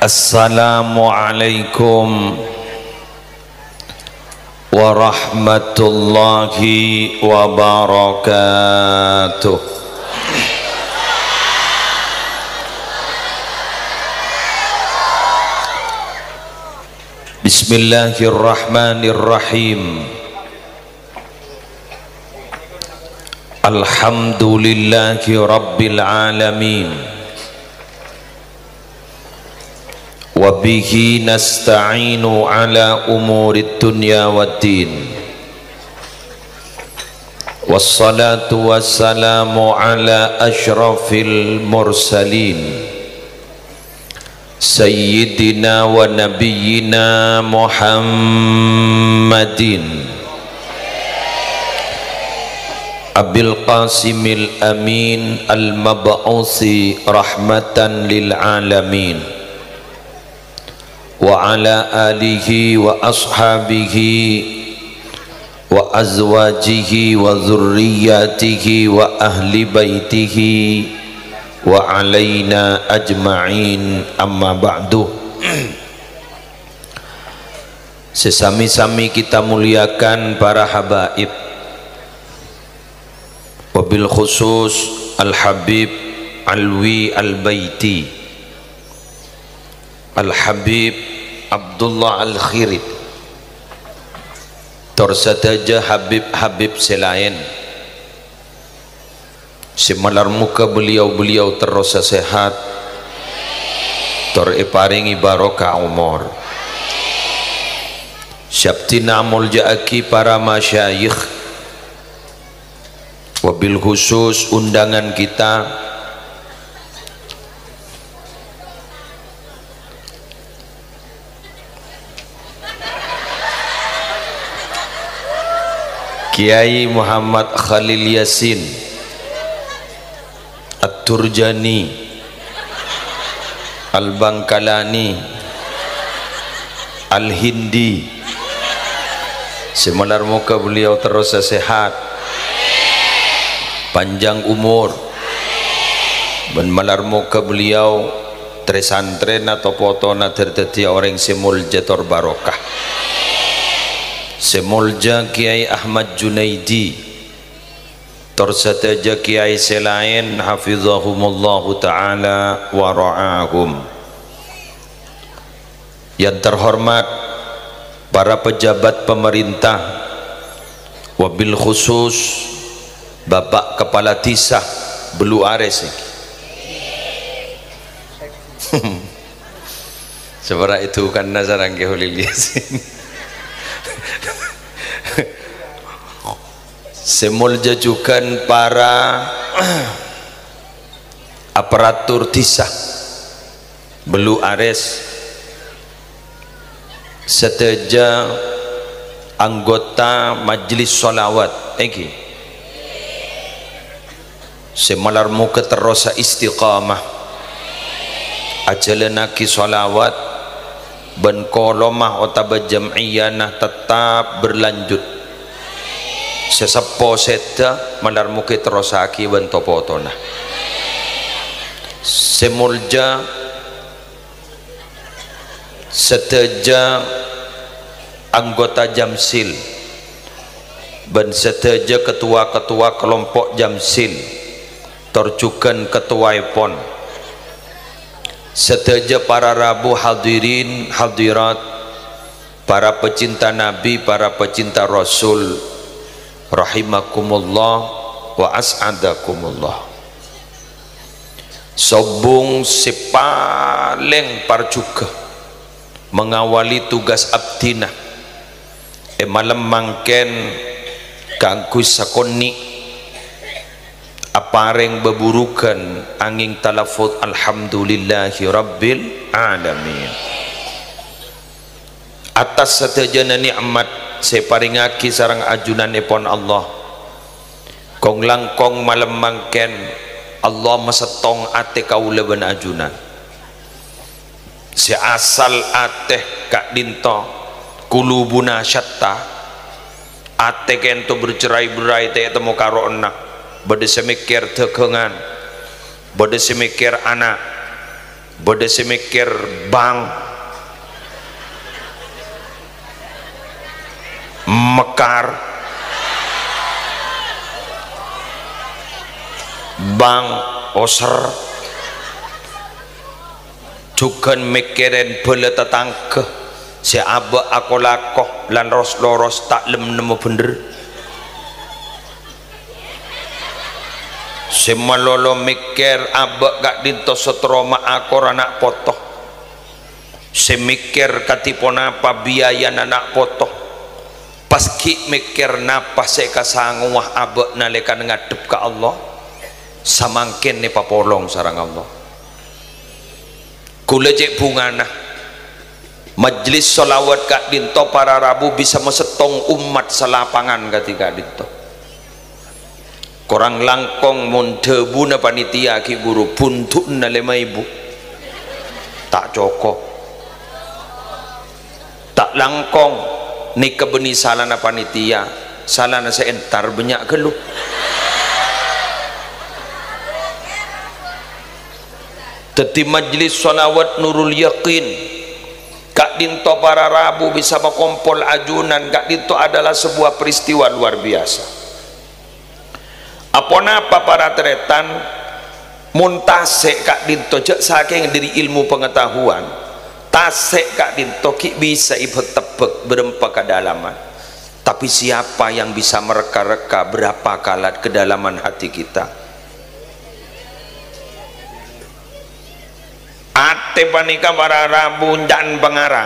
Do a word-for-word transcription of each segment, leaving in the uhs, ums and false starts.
Assalamualaikum warahmatullahi wabarakatuh. Bismillahirrahmanirrahim. Alhamdulillahi rabbil alamin. Wa bihi nasta'inu ala umurid dunya waddin. Wassalatu wassalamu ala asyrafil mursalin. Sayyidina wa nabiyyina Muhammadin Abil Qasimil Amin al-mab'usi rahmatan lil alamin, wa ala alihi wa ashabihi wa azwajihi wa dzurriyyatihi wa ahli baitihi wa alaina ajma'in, amma ba'du. Sè sami-sami kita muliakan para habaib, wabil khusus Al-Habib Alwi Al-Baiti, Al-Habib Abdullah Al-Khirib, tor sadhâjâ habib-habib sè laèn, sè malar moghâ beliau-beliau terrosa sehat, tor èparèngè barokah omor. Sè abdhina amolja'aghi para masyayikh, wabil khusus undangan kita, Kiai Muhammad Khalil Yasin At-Turjani Al-Bangkalani Al-Hindi, sè malar moghâ beliau terrosa sehat, panjang umur, bân malar moghâ beliau trè-santrèna, to-potona dhâr-, dhâddhiyâ orèng sè molja tor barokah. Sè molja Kiai Ahmad Junaidi, tor sadhâjâ kiai sè laèn, hafizahumullahu ta'ala wa ra'ahum. Yang terhormat para pejabat pemerintah, wabil khusus Bapak Kepala Desa Belu Ares. Sabâra' èdu'ana sareng Kè Kholil Yasin. Sè molja jhughân para aparatur dhisa, Belu Ares, sadhâjâ anggota majelis sholawat, èngghi, sè malar moghâ terrosa istiqamah ajhâlânnaghi sholawat, bân koloma otabâ jam'iyana tettap berlanjut. Sè seppo sèdhâ malar moghâ terrossaghi bân to-potona. Sè molja sadhâjâ anggota Jamsil bân sadhâjâ ketua-ketua kelompok Jamsil, tor jhughân ketuaèpon, sadhâjâ para rabu hadirin hadirat, para pecinta Nabi, para pecinta Rasul, rahimakumullah wa as'adakumullah. Sobung sè palèng parjhughâ mengawali tugas abdhina è malem mangkèn kaangghuy sakonè' aparèng bhâbhurughân angèng talaffuz alhamdulillahi rabbil alamin. Attas sadhâjâna nè'mat sè èparèngaghi sareng ajunanèpon Allah. Kong-langkong malem mangkèn, Allah masettong atè kaulâ bân ajunan. Sè asal atè ka'dinto, qulubuna syatta, atè kènto bercerai-berai ta' ètemmo karo'na, bâdâ sè mèkkèr dhâghângan, bâdâ sè mèkkèr ana', Bâdâ sè mèkkèr bang, mekar, bang, oser. Jhughân mèkkèrè bhâlâ tatangghâ sè abâ' ako-lako lan ros-loros ta' lem nemmo bhendher. Sè malolo mèkkèr abâ' ka'dinto sè terro maakor ana' poto. Sè mèkkèr kadhi ponapa biayana ana' poto. Pas ghi' mèkkèr napa sè èkasangowa abâ' nalèkana ngadhep ka Allah. Samangkèn èpapolong sareng Allah. Kaulâ cè' bhungana. Majlis shalawat ka'dinto para rabu bisa masettong ommat salapangan kadhi ka'dinto. Korang langkong mon dhâbuna panitia ghi' bhuru bhundu'na lèma èbu. Ta' cokop. Ta' langkong nèka bânnè salana panitia, salana sè entar bânnya' ghâllu. Dhâddhi majlis shalawat Nurul Yaqin ka'dinto para rabu bisa makompol ajunan ka'dinto adalah sebuah peristiwa luar biasa. Aponapa para tarètan, mon tasè' ka'dinto jhâ' sakèng dâri ilmu pengetahuan, tasè' ka'dinto ghi' bisa èbhâk-tebbhâk bârâmpa kadalaman. Tapi siapa yang bisa mereka-reka berapa karat kedalaman hati kita? Atè panèka para rabu ca'na pangara.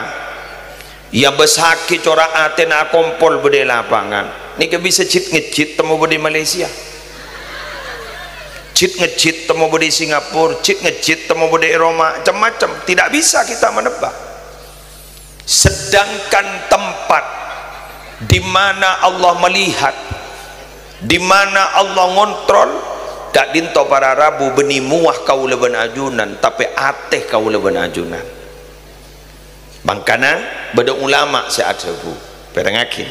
Èabâssaghi cora' atèna akompol bâdâ è lapangan. Nèka bisa jit-ngejit temmo bâdâ è Malaysia. Jit-ngejit temmo bâdâ è Singapura, jit-ngejit temmo bâdâ è Roma, macem-macem. Tidak bisa kita menebak. Sedangkan tempat di mana Allah melihat, di mana Allah ngontrol, ka'dinto para rabu bânnè mowa kaulâ bân ajunan, tapè atè kaulâ bân ajunan. Mangkana bâdâ ulama sè adhâbu, pèrengngaghi.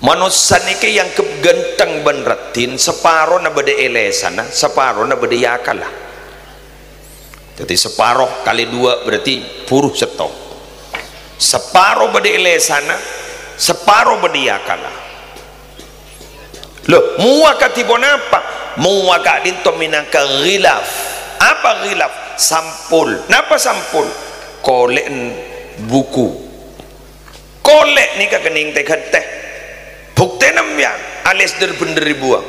Manossa nèka èangghep ghântheng bân raddhin, saparona bâdâ è lèsanna, saparona bâdâ è akalla. Dhâddhi, saparo kalè duwâ' berarti buru sèttong. Saparo bâdâ è lèsanna, saparo bâdâ è akalla. Lho, mowa kadhi ponapa? Mowa ka'dinto mènangka ghilaf. Apa ghilaf? Sampul. Napa sampul? Kolè'en buku. Kolè' nèka kennèng tè-ghântè. Buktèna sampèyan, alès dhâr-bhendhâr èbuwâng.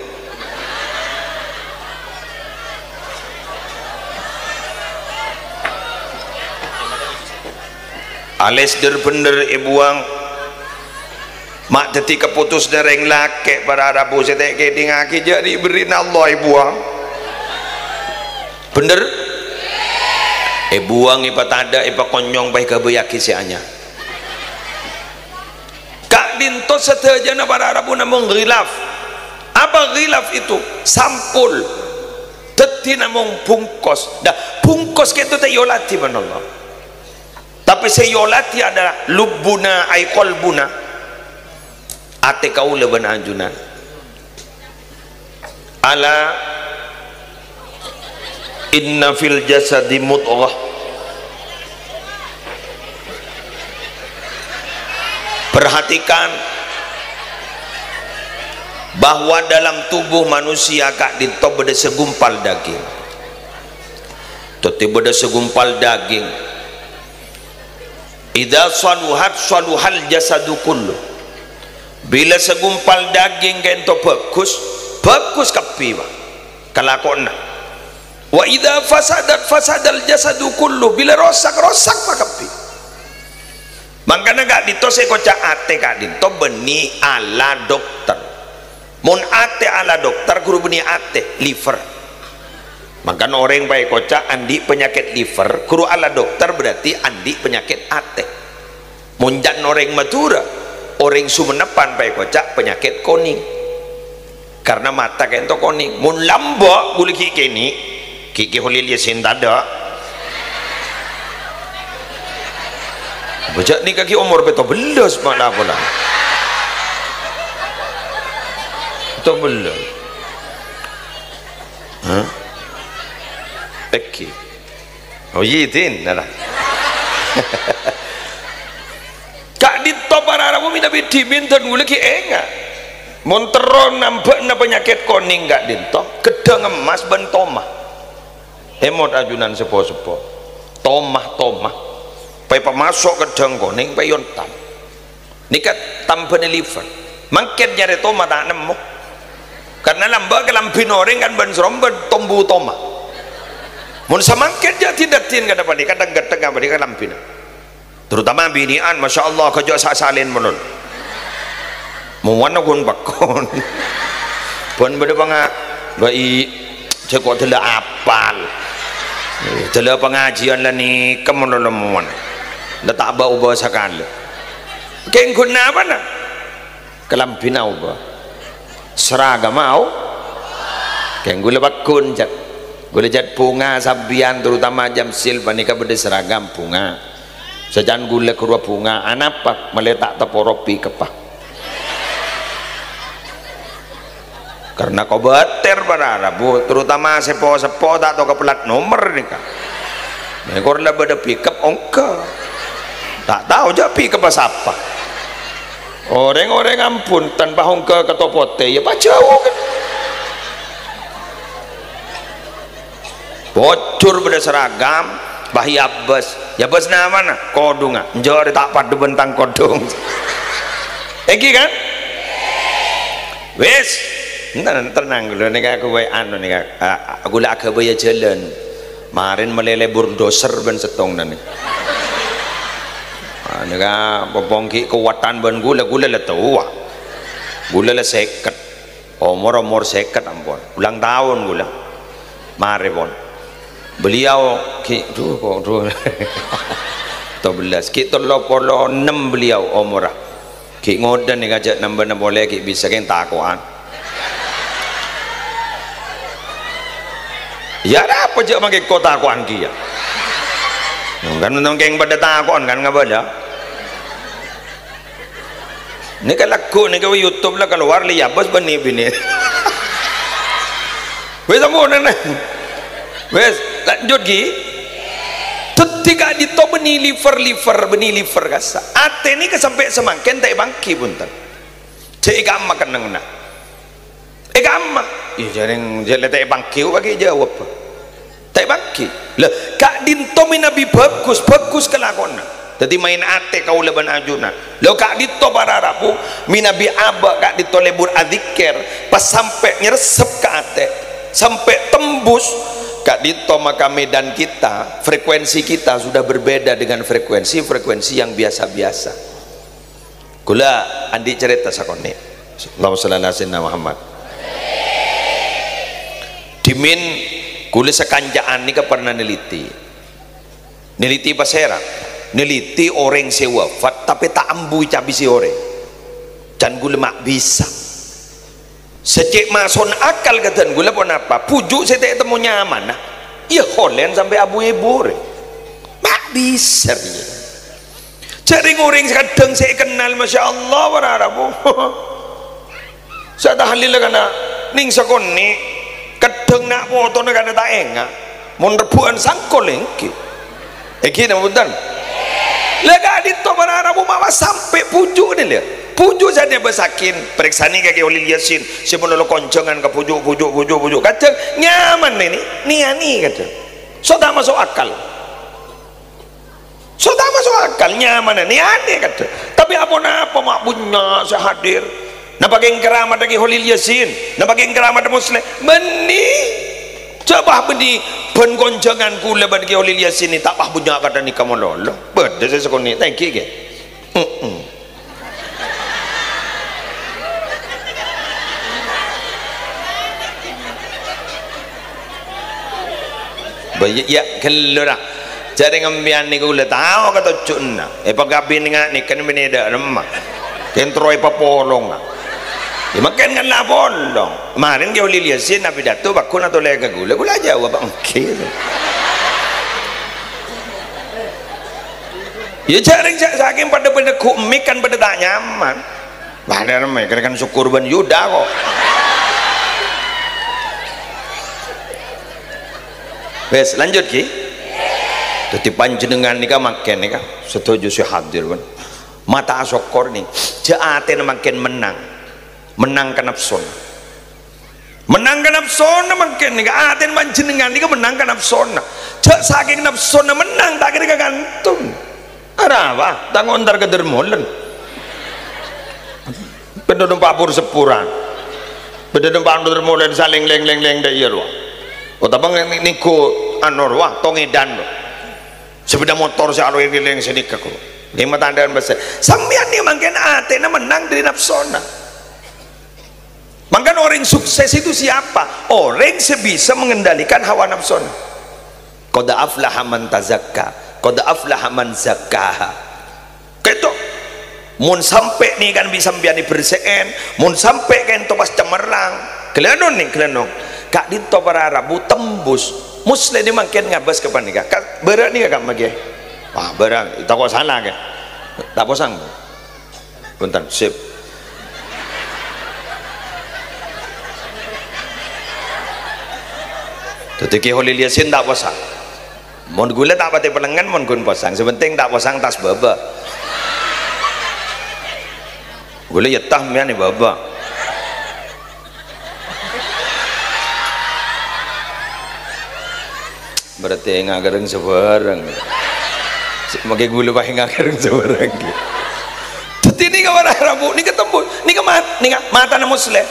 Alès dhâr-bhendhâr èbuwâng. Ma' dhâddhi kapotosanna rèng lakè' para rabu sè ta' èkèdingngaghi, jhâ' ri'-berri'na Allah èbuwâng. Bhendher? Èbuwâng, èpatadâ', èpakonyong, pas èghâbâyyaghi sè anyar. Ka'dinto sadhâjâna para rabu namong ghilaf. Apa ghilaf itu? Sampul. Dhâddhi namong bungkos. Nah, bungkos kènto ta' èoladhi bân Allah. Tapè sè èoladhi adalah lubbuna ay qalbuna. Atè kaulâ bân ajunan. Ala inna fil jasadi mudghah. Perhatikan bahwa dalam tubuh manusia ka'dinto bâdâ segumpal daging. Dhâddhi bâdâ segumpal daging. Idza saluhat saluhal jasadu kullu. Bilâ segumpal daging ka'dinto bhâghus, bhâghus kabbhi, Pak, kalakowanna. Wa idza fasadat fasadal jasadu kullu. Bilâ rosak, rosak, Pak, kabbhi. Mangkana ka'dinto sè èkoca' atè ka'dinto bânnè ala dokter. Mon atè ala dokter, ghuru bânnè atè, liver. Mangkana orèng paèkoca' andi' panyakèt liver, ghuru ala dokter berarti andi' panyakèt atè. Mon can orèng Madhurâ, orèng Sumennepan paèkoca' panyakèt konèng. Karna mata ka'dinto konèng. Mon lambâ' ghulâ ghi' kènè', ghi' Kè Holil Yasin tadâ'. Bâjâ' nèka ghi' omor pètto bellâs, ma' la pola. Pètto bellâs. Hah? Peggi'. Oh, iyâ, Din, nah, lah. Ka'dinto para rabu mènabi dhimèn dân ghulâ ghi' enga'. Mon terro nambâ'âna panyakèt konèng ka'dinto, ghedhâng emmas bân toma. Èmot ajunan sepo-sepo. Toma, toma. Pè pamaso' ghedhâng konèng, pè èontan. Nèka tambâna liver. Mangkèn nyarè toma ta' nemmo. Karna lambâ' kalambhina orèng kan bân-srombân tombu toma. Mon samangkèn jâ' dhâddhiyân kadhâ' panèka, ghedhâng-ghedhâng panèka kalambhina. Terutama binè'an, masya Allah, ghâjâ' sa-, salèn malolo. Mowana ghun-paghun. Bân bâdâ panga-, bâi, jâ' kok dâlla apal. Dâlla pangajiyân la nèka malolo mowana. La ta' bâ-obâ sakalè. Kèng ghun napana? Kalambhina obâ. Saragamma o-, kèng ghulâ pagghun, jhât. Ghulâ jhât bhunga sampèyan, terutama Jamsil panèka bâdâ seragam bhunga. Sajan ghulâ ghâruwa bhunga, anapa? Mellè ta' taporo pikebbhâ. Karna kobâtèr para rabu, terutama sepo-sepo ta' tao ka plat nomer nèka. Mèkor la bâdâ pikebbhâ ongghâ. Ta' tao jâ' pikebbhâ sapa. Orèng-orèng ampon tanpa ongghâ kato potè, yâ pajhâu kan. Bocor bâdâ seragam, bâi abâs. Yâ abâs napana? Kodhungnga. Enjâ' rè ta' padâ bân tang kodhung. Èngghi kan? Wis. Enten, tenang ghulâ nèka aku bâi anu nèka. A-, a-, ghulâ aghâbâyâ jhâlân. Marèn mellè buldoser bân sèttong nèka. A, nèka popong ghi' kowatan bân ghulâ, ghulâ la towa. Ghulâ la sèket. Omor, omor sèket ampon. Ulang tahun ghulâ. Marè pon. Beliau ghi', duh, kok, duh. Tobellas. Ghi' tello polo ennem beliau omorra. Ghi' ngodâ nèka jâ' nambâna polè ghi' bisa kèng tako'an. Yâ, arapa jâ' mangkèn kok tako'an kèya? Kan mennang kèng padâ tako'an kan ngabâlâ. Nèka lagghu' nèka, YouTube la kalowar, li abâs bânnè binè. Wis, ampon, nèng. Wis, lanjut, ghi. Dhâddhi ka'dinto bânnè liver-liver, bânnè liver kassa'. Atè nèka sampè' samangkèn ta' èpangghi, bhunten. Jâ' èkamma kennengnganna. È kamma? Iyâ, jhâreng jhâ' la ta' èpangghi, paghi' jâwâb. Ta' èpangghi. Lah, ka'dinto mènabi bhâghus, bhâghus kalakowanna. Dhâddhi maèn atè kaulâ bân ajunan. Lo, ka'dinto para rabu, mènabi abâ' ka'dinto lebur adzikir, pas sampè' nyeressep ka atè, sampè' tembus, ka'dinto maka medan kita, frekuensi kita sudah berbeda dengan frekuensi-frekuensi yang biasa-biasa. Kaulâ andi' carèta sakonè'. Allahumma shalli ala sayyidina Muhammad. Dhimèn kaulâ sakanca'an nèka pernah neliti. Neliti pasèra? Neliti orèng sè wafat tapè ta' ambu ècabisè orèng. Can kaulâ ma' bisa. Sè cè' masona akal ka dân kaulâ ponapa? Bhuju' sè ta' ètemmo nyamana, iyâ holèn sampè' abu-èbu rè. Ma' bisa rèya. Jhâ' rèng-orèng sè kadhâng sè èkennal, masya Allah, para rabu. Sè tahlil kana' nèng sakonè', kadhâng na' potona kana' ta' enga'. Mon rebbhu'ân sangkol èngghi. Èngghi napa bhunten? La ka'dinto para rabu mawa sampè' bhuju' nè, lè. Bhuju' sè èbâsaghi, parèksanè ka Kè Holil Yasin, sè malolo konjhângan ka bhuju', bhuju', bhuju', bhuju'. Kadhâng nyaman nè, nè, nèyanè kadhâng. So ta' maso' akal. So ta' maso' akal, nyamana nèyanè kadhâng. Tapè aponapa ma' bânnya' sè hadir. Napa kèng keramat Kè Holil Yasin? Napa kèng keramat Musleh? Bânnè. Jhâ' pas bânnè bân konjhângan kaulâ bân Kè Holil Yasin nè ta' pas bânnya' kadhâng nèka malolo. Bâdâ sè sakonè' ta' èngghi, Kè? Heeh. Bâ, iyâ, iyâ, ghâllu ra. Jhâreng sampèyan nèko la tao katojjhuna. Èpakabinènga nèka binè dâ' remma. Kèng terro èpapolonga. Iyâ, mangkèn kan la polong. Marèn Kè Holil Yasin, Nabi Dato, bâkona tolè ka kaulâ. Kaulâ jâwâb, "Èngghi." Iyâ, jhâreng sa-, sakèng padâ-padâ ghu' mik kan padâ ta' nyaman. Padâ remmè, kèra kan Syukur bân Yuda kok. Wes, lanjut, Ki. Dhâddhi panjhennengngan nèka mangkèn nèka, sadhâjâ sè hadir, bân. Mata asokkor nè, jhâ' atèna mangkèn mennang. Mennang ka napsona. Mennang ka napsona mangkèn nèka, atèna panjhennengngan nèka mennang ka napsona. Jhâ' sakèng napsona mennang, ta' kèra ka kantong. Arapa? Ta' ngontar ka Dermolen. Bâdâ nompa' pur-seppuran. Bâdâ nompa' Dermolen salèng lèng-lèng-lèng dâ' iyâ rowa. Otabâ nge-, nèngghu anu rowa, tong èdhân rowa. Sepeda motor sè aro èlèng sè nèka, ko. Nèma tandhâna bâsa. Sampèyan nè mangkèn atèna mennang dâri napsona. Mangkana orèng sukses itu siapa? Orèng sè bisa mengendalikan hawa nafsuna. Qad aflaha man tazakka, qad aflaha man zakkaha. Kèto. Mon sampè' nè kan bisa sampèyan èbersè'è, mon sampè' kènto pas cèmerlang, ghâlânon nè, ghâlânon. Ka'dinto para rabu tembus. Musleh nè mangkèn ngabâs ka panèka. Ka-, bârâ' nè ka' maghi. Wah, bârâ', tako' sala, kè. Ta' posang. Bhunten, sip. Dhâddhi Kè Kholil Yasin ta' posang. Mon ghulâ ta' patè pèlengngen, mon ghun posang. Sè pentèng ta' posang tas bâbâ. Ghulâ yâ tas mèyan è bâbâ. Berarti ènga' kèrèng sabârâng. Sè maghi ghulâ pas ènga' kèrèng sabârâng. Dhâddhi nèka para rabu, nèka tembus, nèka mat-, nèka matana Musleh.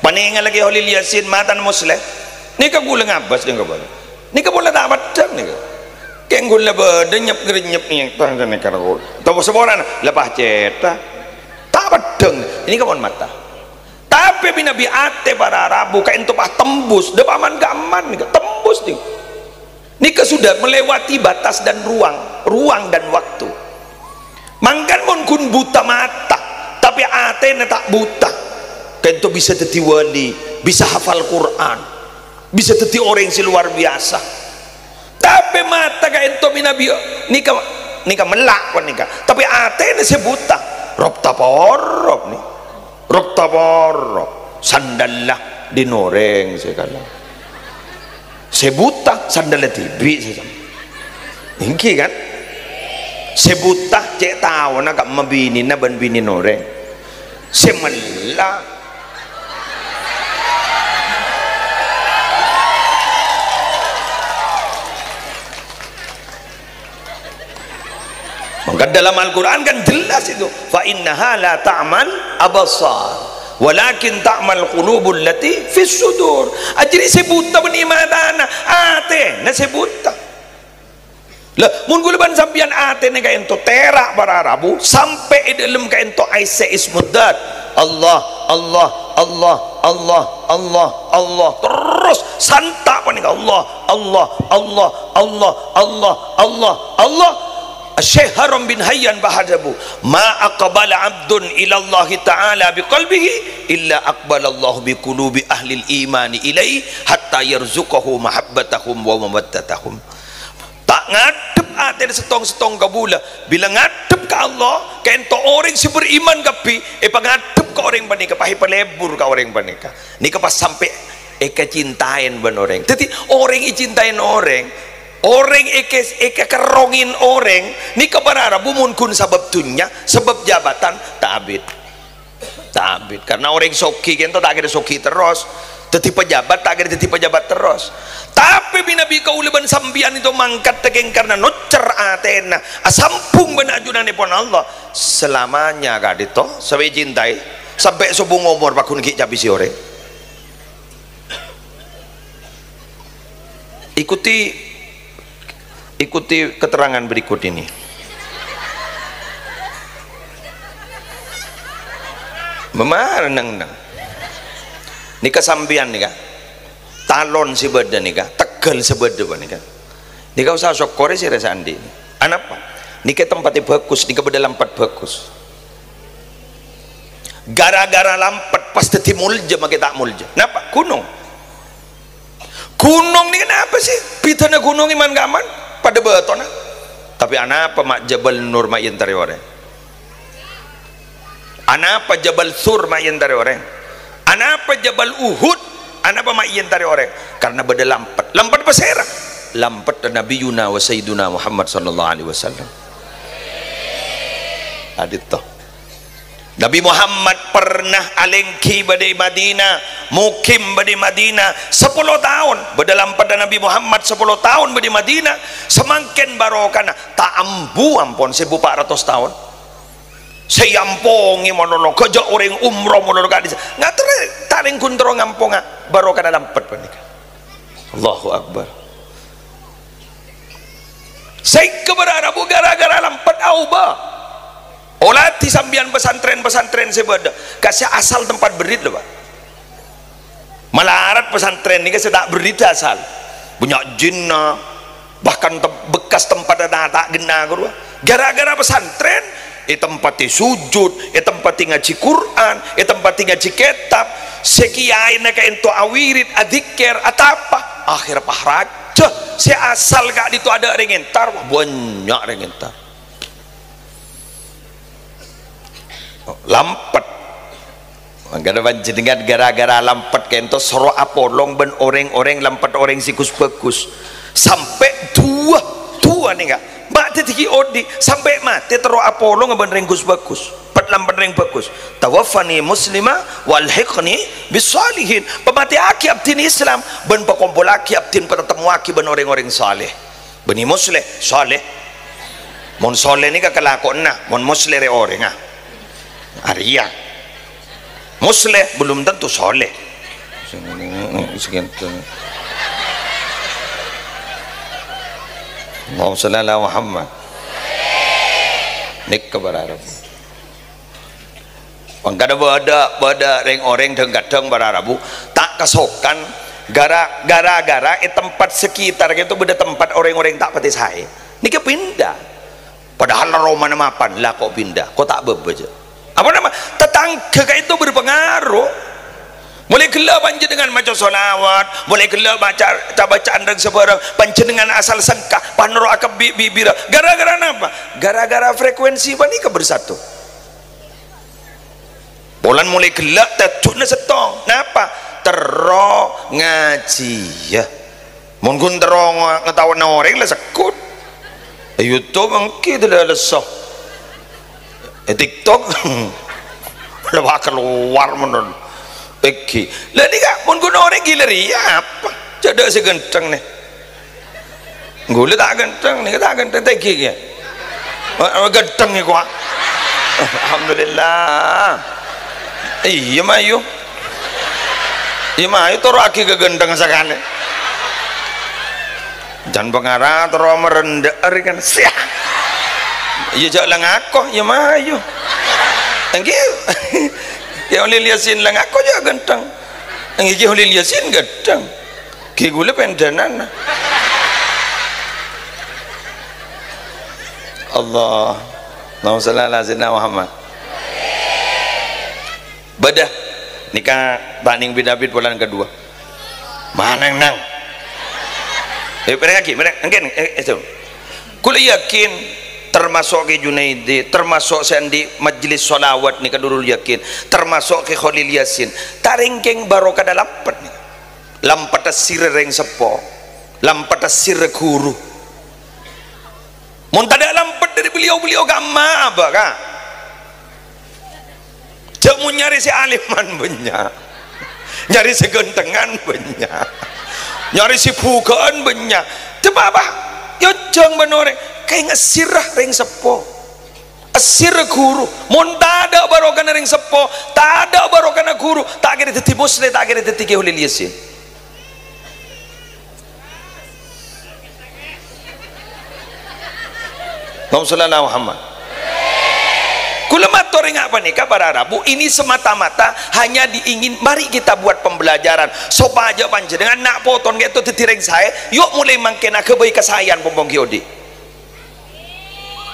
Panèngalla Kè Kholil Yasin, matana Musleh. Nèka ghulâ ngabâs nèka, Bang. Nèka polè ta' peddhâng nèka. Kèng ghulâ bâdâ nyep-ngèrènyep nèka, tang nèka ghulâ. Tapa saporana, lepas cèta. Ta' peddhâng, nèka pon mata. Tapè bi-, nabi atè para rabu ka'dinto pas tembus, dâ' paman-ka'amman nèka tembus nèka. Nèka sudah melewati batas dan ruang, ruang dan waktu. Mangkana mon ghun buta mata, tapè atèna ta' buta, ka'dinto bisa dhâddhi wali, bisa hafal Qur'an, bisa dhâddhi orèng sè luar biasa. Tapè mata ka'dinto mènabi nèka, nèka mella' panèka. Tapè atèna sè buta. Rop-taporop nè. Rop-taporop. Sandalla dhin orèng sè kala. Sè buta sandalla dhibi' sè sam-, èngghi kan? Sè buta cè' taona ka'emma binèna bân binèna orèng. Sè mella'. Maka dalam Al-Quran kan jelas itu, "Fa innaha la ta'mal absar, walakin ta'mal qulubul lati fis sudur." Ajâri sè buta bânnè matana, atèna sè buta. Lah, mon ghulâ bân sampèyan atèna ka'dinto tèra' para rabu, sampè' è dâlem ka'dinto ais sè ismudzat. Allah, Allah, Allah, Allah, Allah, Allah. Terros santa' panèka, Allah, Allah, Allah, Allah, Allah, Allah, Allah. Asy-Syaikh Haram bin Hayyan bâdâ dhâbu, "Ma aqbala abdun ilallahi ta'ala biqalbihi, illa aqbalallahu biqulubi ahlil imani ilaihi, hatta yarzuqahu mahabbatahum wa mawaddatahum." Ta' ngadhep atèna sèttong-sèttong kabulâ. Bilâ ngadhep ka Allah, ka'dinto orèng sè beriman kabbhi, èpangadhep ka orèng panèka, pas èpalebur ka orèng panèka. Nèka pas sampè' èkacintaèn bân orèng. Dhâddhi, orèng ècintaèn orèng, orèng èka-, èkakerrongè orèng, nèka para rabu mon ghun sabâb dhunnya, sabâb jabatan, ta' abit. Ta' abit. Karna orèng soghi ka'dinto ta' kèra soghi terros. Dhâddhi pejabat ta' kèra dhâddhi pejabat terros. Tapè bi-, nabi kaulâ bân sampèyan itu mangkat kèng karna noccer atèna, asambhung bân ajunanèpon Allah. Selamanya ka'dinto, sampè' cintaè, sampè' sobung omor pagghun ghi' cabisi orèng. Ikuti, ikuti keterangan berikut ini. Memar neng-neng. Nèka sampèyan nèka. Talon sè bâdâ nèka, teggâl sè bâdâ panèka. Nèka usaha sokkorè sè rèya sè andi'. Anapa? Nèka tempatnya bagus, nèka bâdâ lampet bagus. Gara-gara lampet pas dhâddhi molja, makè ta' molja. Napa? Ghunong. Ghunong nèka napa sih? Bhidhâna ghunong è man-kamman padâ bâtona. Tapè anapa ma' Jabal Nur ma' èyentarè orèng? Anapa Jabal Tsur ma' èyentarè orèng? Anapa Jabal Uhud? Anapa ma' èyentarè orèng? Karna bâdâ lampet. Lampet pasèra? Lampetta Nabiyuna wa Sayyiduna Muhammad sallallahu alaihi wasallam. Aditto. Nabi Muhammad pernah alèngghi bâdâ è Madinah, mukim bâdâ è Madinah sapolo taon. Bâdâ lampetta Nabi Muhammad sapolo taon bâdâ è Madinah, samangkèn barokana ta' ambu ampon sèbu pa' ratos taon. Sè èampongè malolo, ghâjâ' orèng umroh malolo ka'dissa'. Ngaterrè ta' rèng ghun terro ngamponga barokana lampet panèka. Allahu Akbar. Sèngko' bârâ' rabu gara-gara lampet aobâ. Olatè sampèyan pesantren-pesantren sè bâdâ, ka sè asal tempat berrit lho, Pak. Malarat pesantren nèka sè ta' berrit asal. Bânnya' jinna, bahkan tem-, bekas tempat ta', ta' ghenna' ghâruwa. Gara-gara pesantren, ètempatè sujud, ètempatè ngajhi Qur'an, ètempatè ngajhi kètab, sè kiyaèna kaènto awirid, adzikir, atapa, akhèr pahraja, sè asal ka'dinto adâ' rèng entar, wah, bânnya' rèng entar. Lampet. Mangkana panjhennengngan gara-gara lampet kaènto soro apolong bân orèng-orèng lampet orèng sè ghus-bhâghus. Sampè' duwâ, duwâ nèka. Ma' dhâddhi ghi' odi', sampè' matè terro apolong bân rèng ghus-bhâghus. Pet lampet rèng bhâghus. "Tawaffani muslima wa alhiqni bis shalihin." Pamatèyaghi abdhina Islam bân pakompollaghi abdhina patatemmoaghi bân orèng-orèng saleh. Bânnè Musleh, Saleh. Mon Saleh nèka kalakowanna, mon Musleh rè orèngnga. Arèya. Musleh belum tentu Saleh. Sing, sing enten. Allahumma shalli ala Muhammad. Nèka bârâ' rabu. Mangkana bâdâ, bâdâ rèng-orèng dhâng-kadhâng bârâ' rabu ta' kasokan gara-, gara-gara è tempat sekitar kaènto bâdâ tempat orèng-orèng ta' patè saè. Nèka pinda. Padahal romana mapan, la ko' pinda, ko' ta' bâbâ, jâ'. Apa nama? Tatangghâ kaènto berpengaruh. Molaè ghellâ' panjhennengngan maca shalawat, molaè ghellâ' maca ca-, bacaan rèng sabârâng, panjhennengngan asal sengka, panoro' akebbi' bibirra. Gara-gara napa? Gara-gara frekuensi panèka bersatu. Polana molaè ghellâ' tèddu'na sèttong. Napa? Terro ngajhiyâ. Mon ghun terro nga-, ngataowana orèng la segghut. È YouTube ènggi dâlâ lesso. È TikTok la kalowar menon. Ènggi. La nèka mon ghun orèng ghi' la rèya apa? Cè' dâ' sè ghântheng nè. Ghulâ ta' ghântheng, nèka ta' ghântheng, ta' ènggi kèya. Eh, eh, ghântheng nèko, ah. Alhamdulillah. Iyâ, mayu. Iyâ, mayu, toro'aghi ka ghântheng sakalè. Jhân pangara terro marendhâ'â rè kan. Sia. Iyâ, jhâ' la ngako, iyâ, mayu. Ènggi, yâ, Kholil Yasin la ngako jhâ' ghântheng. Ènggi, Kholil Yasin ghântheng. Ghi' ghulâ pendhânan. Allah. Allahumma shalli ala sayyidina Muhammad. Bâdâ. Nèka ta' nèng bit-abit polana kaduwâ. Manang nang. Eh, pèrèngaghi, pèrèng-, èngkèn, eh, eh, jhâ'. Ghulâ yakin, termasuk Kè Junaidi, termasuk sè andi' majelis shalawat nèka Nurul Yakin, termasuk Kè Kholil Yasin. Ta' rèngkèng barokana lampet nèka. Lampetta sirra rèng seppo, lampetta sirra ghuru. Mon tadâ' lampet dâri beliau-beliau kamma, apa, Ka'? Jhâ' mon nyarè sè alèman bânnya'. Nyarè sè ghânthengan bânnya'. Nyarè sè bhughâ'ân bânnya'. Coba, apa? Yâ, jhâng bân orèng. Kaènga' sirra rèng seppo. Sirra ghuru, mon tadâ' barokana rèng seppo, tadâ' barokana ghuru, ta' kèra dhâddhi Musleh, ta' kèra dhâddhi Kè Kholil Yasin. Allahumma shalli ala Muhammad. Ghulâ mator ènga' panèka para rabu, ini semata-mata hanya diingin, mari kita buat pembelajaran sopajâ panjhennengngan na' poton kaènto dhâddhi rèng saè, yok molaè mangkèn aghâbây kasaèan pompong ghi' odi'.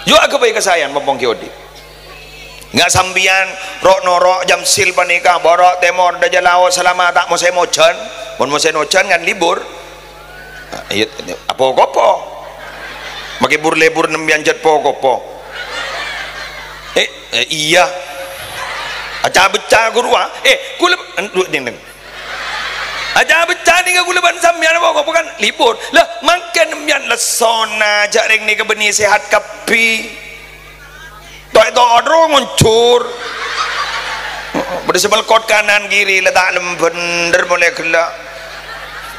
Yo aghâbây kasaèan, mompong ghi' odi'. Nga' sampèyan ro'-noro' Jamsil panèka, bârâ' tèmor, dâjâ lao', salama ta' mosèm ojhân. Mon mosèm ojhân kan libur. Nah, iyâ, apa-apa. Makè bur-lebur nèmpèyan jhât pokopo. Eh, eh, iyâ. Aca-beca ghuru, ah. Eh, kulâ, en-, du-, ding, ding. Aca-, becca nèka kaulâ bân sampèyan, pokok bukan libur. Lah, mangkèn sampèyan lessona, jhâ' rèng nèka bânnè sehat kabbhi. Toy to odro ngoncor. Bâdâ sè melkot kanan kiri, la ta' lem bhender molaè ghellâ'.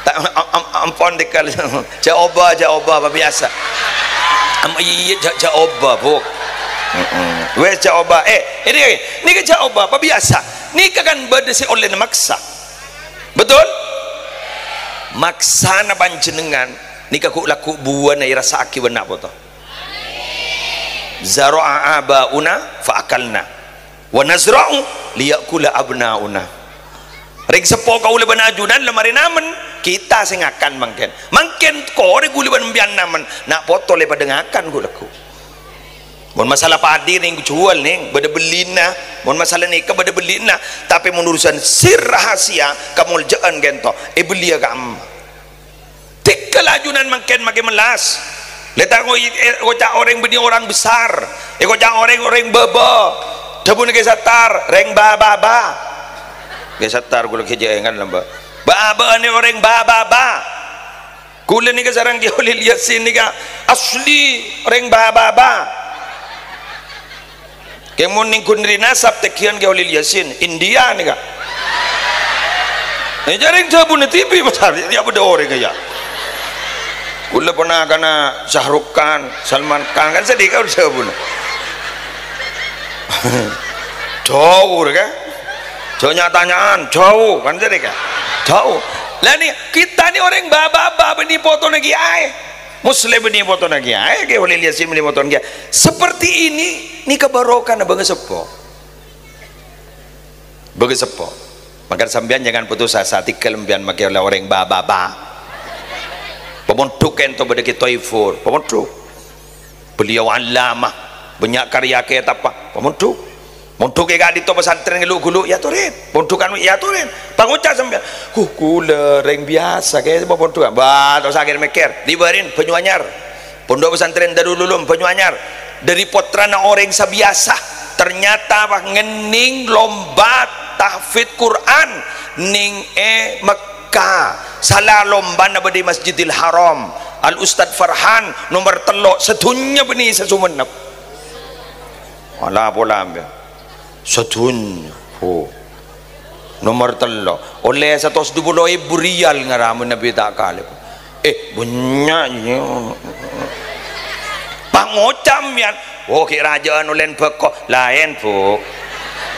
Ta', am-, am-, ampon tèkal. Jhâ' obâ, jhâ' obâ, apa biyasa. Am-, iyâ, iyâ, jhâ', jhâ' obâ, Bu. Heeh. Wes, jhâ' obâ. Eh, ini, nèka jhâ' obâ, apa biyasa. Nèka kan bâdâ sè ollèna maksa. Betul? Maksana panjhennengngan nèka ghu'-, lagghu' buwâna èrassa'aghi bân na' poto. Zara'a aba'una fa akalna, wa nazra'u liya'kula abna'una. Rèng seppo kaulâ bân ajunan la marè namen, kita sè ngakan mangkèn. Mangkèn korè kaulâ bân sampèyan namen, na' poto la padâ ngakan ghu'-, lagghu'. Mon masalah padi nèng juwâl nèng, bâdâ bellina. Mon masalah nèka bâdâ bellina. Tapè mon urusan sir rahasia, kamoljâ'ân ghânto, èbelliyâ ka'emma. Tèkka ajunan mangkèn makè mellas. Lè ta' ngo-, è-, èkoca' orèng bânnè orang besar. Èkoca' orèng, orèng bâbâ. Dhâbuna Kè Sattar, rèng bâ-bâbâ. Kè Sattar kaulâ ghi' jhâ' èngan lamba. Bâ-, bâbâ'ân orèng bâ-bâbâ. Kaulâ nèka sareng Kè Holil Yasin nèka asli rèng bâ-bâbâ. Kèng mon nèng ghun ri nasab tègghiyân Kè Holil Yasin, India nèka. Nèka rèng dhâbuna T V besar, ya bâdâ orèng ya. Kaulâ ponakana Shah Rukh Khan, Salman Khan, kan sadhika dhâbuna. Jhâu, kan? Jhâu nya-tanya'an, jhâu, kan sadhika. Jhâu. Lah nè, kita nè orèng bâ-bâbâ bânnè potona kèyaè. Muslim bânnè potona kèyaè, Kè Holil Yasin bânnè potona kèyaè. Seperti ini, nèka barokana bângaseppo. Bângaseppo. Mangkana sampèyan jangan putus asa, tègghâl sampèyan makè ollè orèng bâ-bâbâ. Pamondhuk ghânto bâdâ Kè Toifur, pamondhuk. Beliau allamah, bânnya' karya kètabbhâ, pamondhuk. Mondhuk è ka'dinto pesantren ghâllu-ghâllu, èyatorè. Pondhughân èyatorè. Pangoca' sampèyan, "Huh, kaulâ rèng biyasa, Kè, pondhughân." Bâ, ta' osa kèr-mèkkèr. Dibârin Banyuanyar. Pondok Pesantren Darul Ulum Banyuanyar. Dâri pottrana orèng sabiyasa, ternyata pas ngennèng lomba tahfidz Quran nèng è Mekkah. Sala lombana bâdâ è Masjidil Haram. Al Ustadz Farhan, nomer tello', sadhunnya bânnè sè Sumenep. Ala pola, sampèyan. Sadhunnya. Oh. Nomer tello'. Ollè satos dupolo èbu riyal ngaramè nabbhi ta' kalèp. Eh, bânnya', iyâ. Pangoca' sampèyan, "Oh, ghi' rajâ'ân ollèna bâko." Laèn, Bu.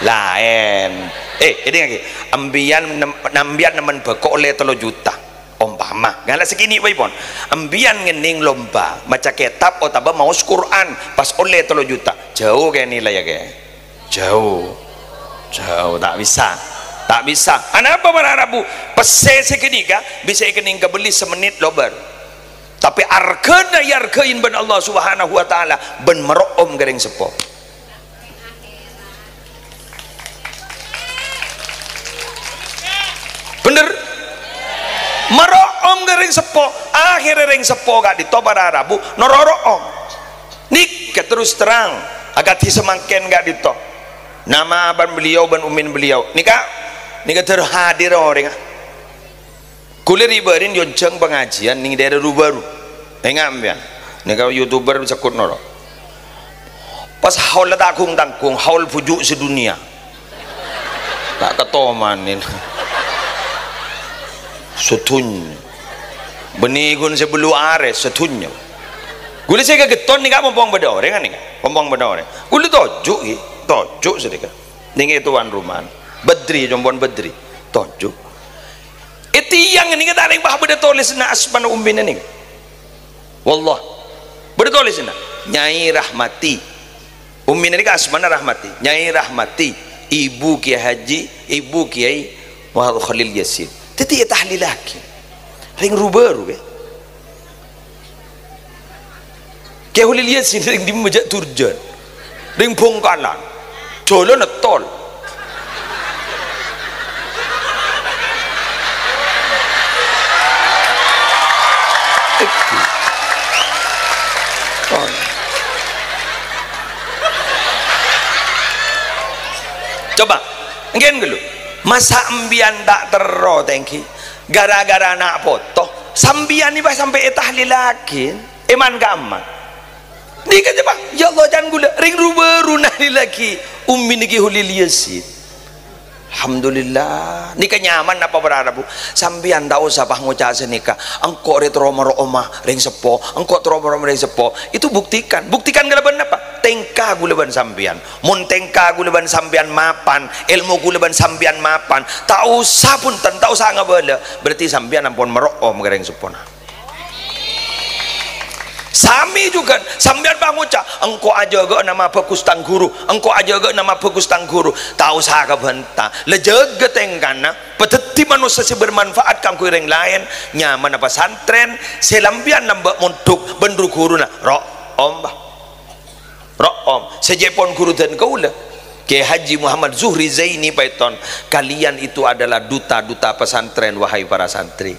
Laèn. Eh, èdingngaghi. Sampèyan nem-, sampèyan nemmen bâko ollè tello juta. Ompama, ngala' sakènè' bhâi pon. Sampèyan ngennèng lomba maca kètab otabâ maos Quran, pas ollè tello juta. Jhâu kè nilai ya, kè? Jhâu. Jhâu, ta' bisa. Ta' bisa. Anapa para rabu? Pèssè sè ghânèka bisa èkennèng kabelli samennit lobâr. Tapè arghâna èarghâi bân Allah Subhanahu wa Ta'ala, bân maro'om ka rèng seppo. Bhender? Maro'om ka rèng seppo. Akhèrra rèng seppo ka'dinto para rabu noro' ro'om. Nèka terus terang, akadhi samangkèn ka'dinto. Nama abân beliau bân ummin beliau. Nèka, nèka terhadir orèngnga. Kaulâ ri-bâri'na èonjhâng pangajiân nèng daerah Rubaru. Enga' sampèyan. Nèka YouTuber sekut noro'. Pas haul ta' gung-tanggung, haul bhuju' sadhunnya. Ta' katomanè. Sadhunnya. Bânnè ghun sè bâllu' arè, sadhunnya. Kaulâ sè kagetton nèka pompong bâdâ orèng nèka. Pompong bâdâ orèng. Kaulâ toju' ghi, toju' sadhika. Nèng è towan romana. Badri, compo'na Badri. Toju'. È tiyang nèka ta' rèng bâ-, bâdâ tolèsanna asmana ummina nèka. Wallah. Bâdâ tolèsanna. Nyai Rahmati. Ummina nèka asmana Rahmati. Nyai Rahmati. Ibu Kiai Haji, Ibu Kiai Muhammad Khalil Yasin. Dhâddhi ètahlilaghi. Rèng Rubaru, ya. Kè Holil Yasin rèng dimma jhâ' Durjan? Rèng Bhângkalan. Jhâlânna tol. Coba, èngghâ ghâllu. Masa' sampèyan ta' terro, tèngghi? Gara-gara ana' poto, sampèyan nèka sampè' ètahlillaghi, èman-kaman. Nèka coba, ya Allah, can ghulâ, rèng ru-bâru nahlillaghi Ummi nèka Kholil Yasin. Alhamdulillah. Nèka nyaman apa para rabu? Sampèyan ta' osa pas ngoca' sanèka, "Engko' rè terro maro' omah rèng seppo, engko' terro maro' omah rèng seppo." Itu buktikan. Buktikan kalabân napa? Tèngka ghulâ bân sampèyan. Mon tèngka ghulâ bân sampèyan mapan, èlmo ghulâ bân sampèyan mapan, ta' osa bhunten, ta' osa ngabâlâ, berarti sampèyan ampon maro' omah ka rèng seppona. Sami jhughân, sampèyan pas ngoca', "Engko' ajâgâ nama bhâghus tang ghuru, engko' ajâgâ nama bhâghus tang ghuru." Ta' osa kabânta, la jâgâ tèngkana, padâddhi manossa sè bermanfaat kaangghuy rèng laèn, nyamana pesantren, sè sampèyan lambâ' mondhuk bân ru-ghuruna, ro', omah. Ro'om, sajâ pon ghuru dân kaulâ, Kiai Haji Muhammad Zuhri Zaini Paiton, kalian itu adalah duta-duta pesantren, wahai para santri.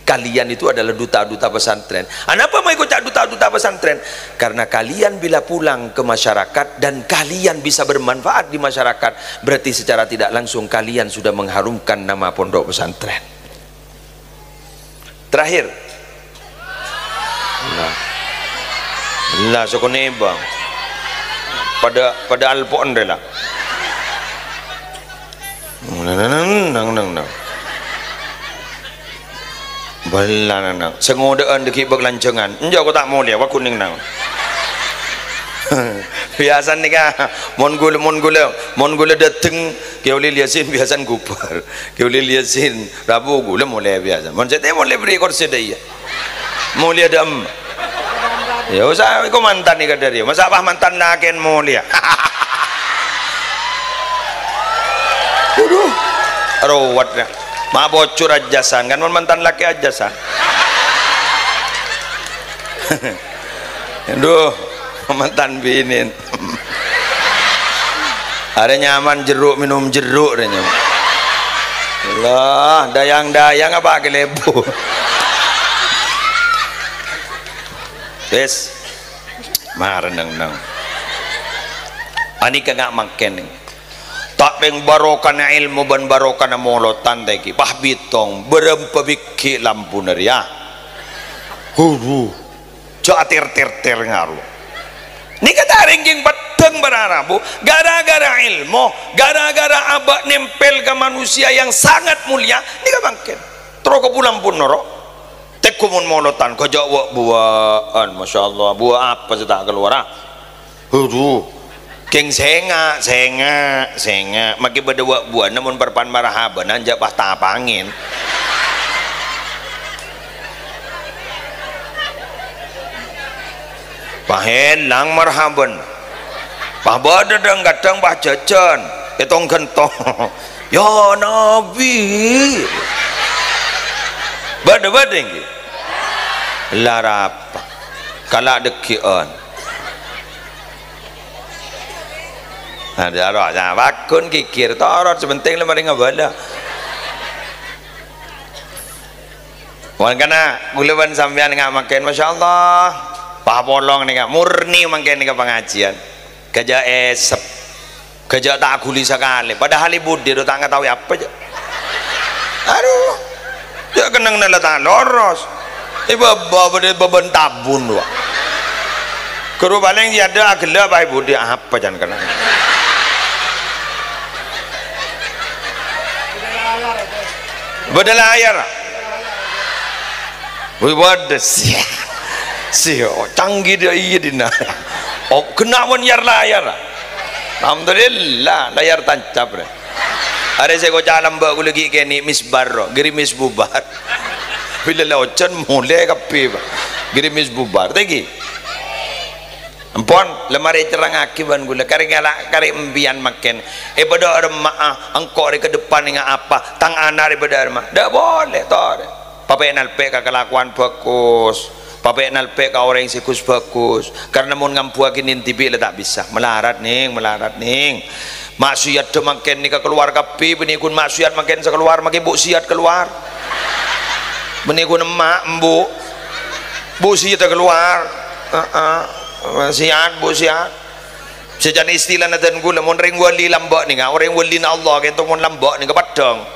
Kalian itu adalah duta-duta pesantren. Anapa mayu koca' duta-duta pesantren? Karena kalian bila pulang ke masyarakat dan kalian bisa bermanfaat di masyarakat, berarti secara tidak langsung kalian sudah mengharumkan nama pondok pesantren. Terakhir. Nah. Nah, sokone, Bang. Pada, pada alpo'en rè la. Nang, nang, nang, nang. Bella nang, nang. Sè ngodâ'ân dâggi' bâk lanjhângan. Enjâ' ko ta' molè, wa kuning nang. Biasana nèka, mon ghulâ, mon ghulâ, mon ghulâ dâteng, Kè Ulil Yasin biasana ghubâr. Kè Ulil Yasin, Rabu ghulâ molè biasa. Mon sè tè molè bâri' korsè dâ' iyâ. Molè dâ' emma'. Ya osa, iko mantan nèka dâri. Masa' pas mantan lakèn molè. Waduh. Rowet ya. Ma' bocor ajasan kan, mon mantan lakè ajasan. Duh, mantan binèn. Arè nyaman jeruk, minum jeruk rè nyaman. Allah, dayang-dayang apa kelebu? Wis. Marè neng-neng. Anèka nga' mangkèn. Ta' pèng barokana èlmo bân barokana molodhân tèkè. Pah bitong, bârâmpa bighi' lampuna rèya. Hu, hu. Jhâ' ater-ter-ter ngaro. Nèka ta' rèng jhâng peddhâng para rabu, gara-gara èlmo, gara-gara abâ' nèmpèl ka manusia yang sangat mulia, nèka mangkèn. Terro ka bulan pun noro'. Tèngghu mon molodhân, ghâjâ' wa'-buwâ'ân, masyaallah, buwâ' apa sè ta' kalowar, ah? Adu, kèng sènga', sènga', sènga'. Makè bâdâ wa'-buwâ'na mon parpan marhabâna, jhâ' pas tapangèn. Pas èlang marhabâna. Pas bâdâ dhâng-kadhâng pas jhâjhân, ètong-ghentong. Ya Nabi. Bâdâ, bâdâ ènggi. Larapa. Kala' dâgghi'ân. Nah, dâ' ro, nah, pagghun ghighir, torot, sè pentèng la marè ngabâlâ. Mangkana, ghulâ bân sampèyan nga' mangkèn, masyaallah. Pas polong nèka, murni mangkèn nèka pangajiân. Ghâjâ' èsep. Ghâjâ' ta' ghuli sakalè. Padahal è budi ro ta' ngatawè apa, jhâ'. Adu. Jhâ' kennengnganna la ta' loros. È bâbâ bâdâ bâbân tabun, wa. Ghuru palèng sè adâ' aghellâ' apa è budi, apa can kennengngan. Bâdâ layar. Wih, bâdâ. Sia. Sia. Oh, canggih dia, iyâ, dina. Oh, kennengngan layar-layar. Alhamdulillah, layar tancap, rè. Arè sè koca' lambâ' ghulâ ghi' kènè' misbar, ro. Girimis bubar. Bilâ la ojhân molè kabbhi, Pak. Girimis bubar. Tèngghi. Empon, la marè cerrangngaghi bân ghulâ. Karè ngala-, karè empèyan mangkèn. È bâdâ remma'a, engko' rè ka depan nga' apa? Tang ana' rè bâdâ remma. Dâ' polè, torè. Papè' nalpè' ka kalakowan bhâghus. Papè' nalpè' ka orèng sè ghus-bhâghus. Karna mon ngambuwâghi nèng dhibi' la ta' bisa. Malarat, Nèng, malarat, Nèng. Maksiyadda mangkèn nèka kalowar kabbhi, bânnè ghun maksiyat mangkèn sè kalowar, mangkèn Bu' Siyat kalowar. Bânnè ghun emma', embu'. Bu' Siyadda kalowar. Heeh. Siyat, Bu' Siyat. Sè jhâ' istilana dân ghulâ, mon rèng wali lambâ' nèka, orèng walina Allah, kènto mon lambâ' nèka peddhâng.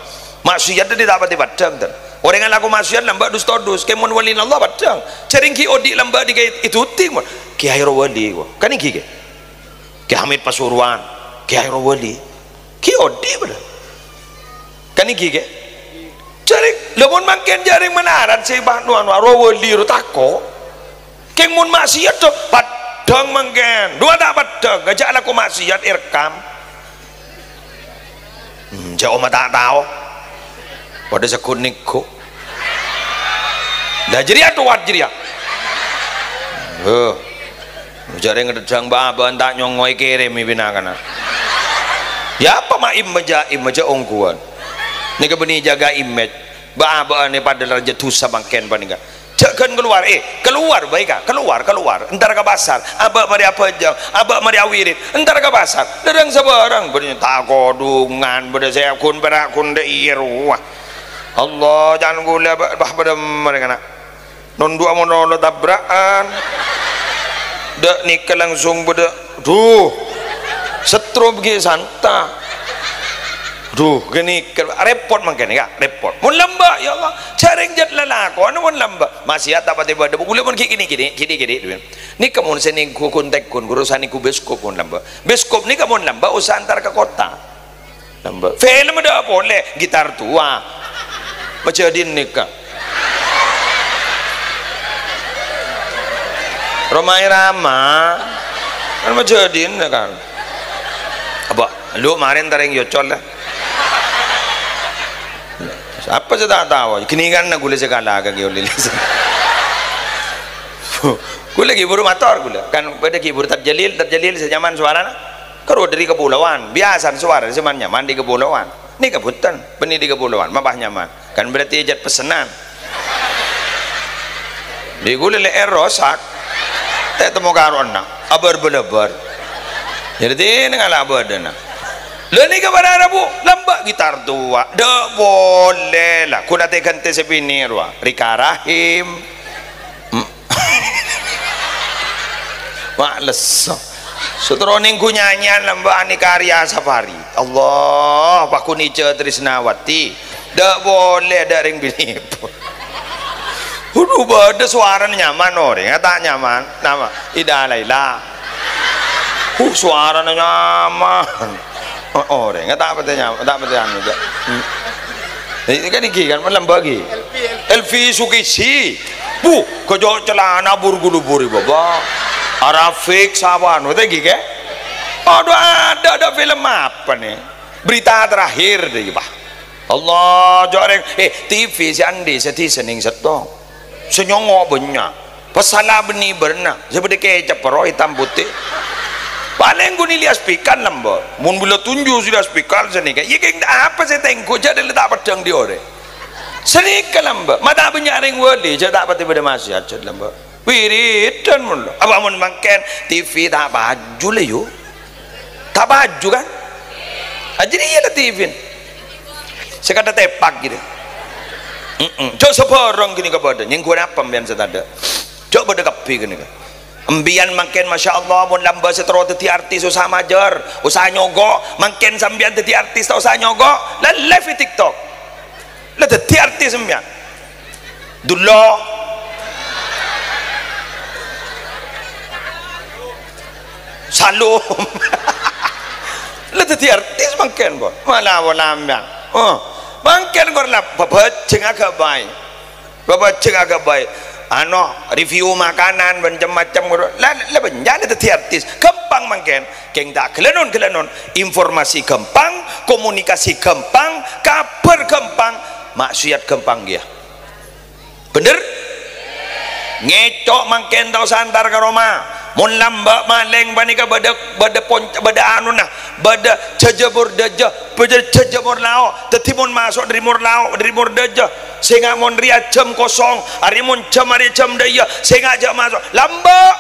Maksiyadda ta' patè peddhâng, dân. Orèng alako maksiat lambâ' dus-todus, kèng mon walina Allah peddhâng. Jhârèng ghi' odi' lambâ' dikè èduding, mon. Kèyaè rowa wali, kok. Kan èngghi, kè? Kè Hamid Pasuruan, kèyaè rowa wali. Ghi' odi' padâ. Kan èngghi, kè? Jhârèng, lha mon mangkèn jhârèng malarat sè pa-, nu-, anu, rowa wali ro tako'. Kèng mon maksiat, do, peddhâng mangkèn. Duwâ' ta' peddhâng, jhâ' alako maksiat èrekkam. Hmm, jhâ' omma ta' tao. Padâ segghut nèngghu. Lah, jârèya towat jârèya. Heh. Jhârèng ngedhedhâng bâ'-abâ'ân ta' nyongngoè kèrèmè binakana. Ya apa ma' imma jâ', imma jâ' ongghuwân. Nèka bânnè jâgâ image. Bâ'-abâ'ân è padâ rajâ dhusa mangkèn panèka. Jhâ' ghân kalowar, eh, kalowar bhâi, Ka', kalowar, kalowar, entar ka pasar, abâ' marè abhâjâng, abâ' marè awirid, entar ka pasar, dârâng sabârâng, bâdâ tako' dhungan, bâdâ sè ghun pèra' ghun dâ' iyâ rowa. Allah, can ghulâ bâ-, bâ-, bâdâ marè kana. Nonduwâ mon ono tabra'an, dâ' nèka langsung bâdâ, duh, stroke ghi' santa. Duh, ghânèka, rèpot mangkèn, ya, rèpot. Mon lambâ', ya Allah, jhârèng jhât lalakon, mon lambâ'. Maksiat ta' patè bâdâ, bulâ mon ghi' kènè'-kènè', kènè'-kènè' dhuwâ'. Nèka mon sè nèngghu ghun-tèngghu, urusan nèngghu bioskop mon lambâ'. Bioskop nèka mon lambâ', osa entar ka kottha. Lambâ'. Film dâ' polè, gitar towa. Majâdin nèka. Rhoma Irama. Kan majâdin kan. Apa? Lu marèn tarèng yocol lah. Sapa sè ta' tao? Ghânèka ghulâ sè kala ka Ghi Ulil. Ghulâ ghibur mator ghulâ. Kan bâdâ ghibur Tad Jalil, Tad Jalil sè nyaman sowarana. Karo dâri kapolowan. Biyasana sowara sè man-nyaman dâri kapolowan. Nèka bhunten, bânnè dâri kapolowan, mapa nyaman. Kan berarti jhât pesenan. Dhi ghulâ lè'èr rosak. Ta' temmo karo'na. Abâr-bâlâbâr. Jadi nèng ala abâdâna. Lha nèka para rabu, lambâ' gitar towa. Dâ' polè la. Ghun atè-ghântè sè binè' rowa. Rika Rahim. Hmm. Ma' lesso. Saterro nèngghu nyanyian lambâ' Ani Karya Safari. Allah, paghun Ica Trisnawati. Dâ' polè dâ' rèng binèpon. Adu, bâdâ sowarana nyaman orèng, ta' nyaman. Nama? Ida Laila. Uh, sowarana nyaman. O-, orèng, ta' patè nyaman, ta' patè anu, jâ'. Hmm. Ini kan iki kan, lambâ' iki. Elvi, Elvi. Elvi Sukisi. Bu, kejot celana bur-gulubur, Bapa. Arafik sawan, ngoten iki, kè? Aduh, ada, ada film apa nih? Berita terakhir deh, Pak. Allah, jhâ' rèng, eh, T V sè andi' sè dhisenning sèttong. Sè nyongngo' bânnya'. Pasala bânnè bârna, sè bâdâ kècap pèro ètam potè. Palèng ghun Ilyas Pikal lambâ'. Mon bilâ tunju' Ilyas Pikal sanèka, iyâ kèng apa sè tèngghu jhâ' dâlâ ta' peddhâng dhi orèng. Sanèka lambâ', ma' ta' bânnya' rèng wali, jhâ' ta' patè bâdâ maksiat jhâ' lambâ'. Wiridan mon lo. Apa mon mangkèn T V ta' paju la, yu? Ta' paju, kan? Ah, jârèya la T V. Sè kadâ' tèpak gitu. Heeh. Jhâ' sabhârâng ghânèka bâdâ. Nyèngghuna apa sampèyan sè tadâ'? Jhâ' bâdâ kabbhi ghânèka. Sampèyan mangkèn, masya Allah, mon lambâ' sè terro dhâddhi artis, osa majâr, osa nyogo'. Mangkèn sampèyan dhâddhi artis, ta' osa nyogo'. La live è TikTok. La dhâddhi artis sampèyan. Dullo. Salom. La dhâddhi artis mangkèn, Bos. Mala-, mala sampèyan. Oh, mangkèn kor la bhâbhâjheng aghâbây. Bhâbhâjheng aghâbây. Ano, review makanan, macem-macem ngono. La, la bânnya' la dhâddhi artis. Ghâmpang mangkèn. Kèng ta' ghâlânon-ghâlânon, informasi ghâmpang, komunikasi ghâmpang, kabhâr ghâmpang, maksiat ghâmpang kèya. Bhender? Ngèco' mangkèn ta' osa entar ka roma. Mon lambâ' malèng panèka bâdâ, bâdâ pon-, bâdâ anona, bâdâ jhâjâ mordâjâ, bâdâ jhâjâ morlao. Dhâddhi mon maso' dâri morlao, dâri mordâjâ, sènga' mon rèya jhâm kosong, arè mon jhâm, arè jhâm dâ' iyâ, sènga' jhâ' maso'. Lambâ'!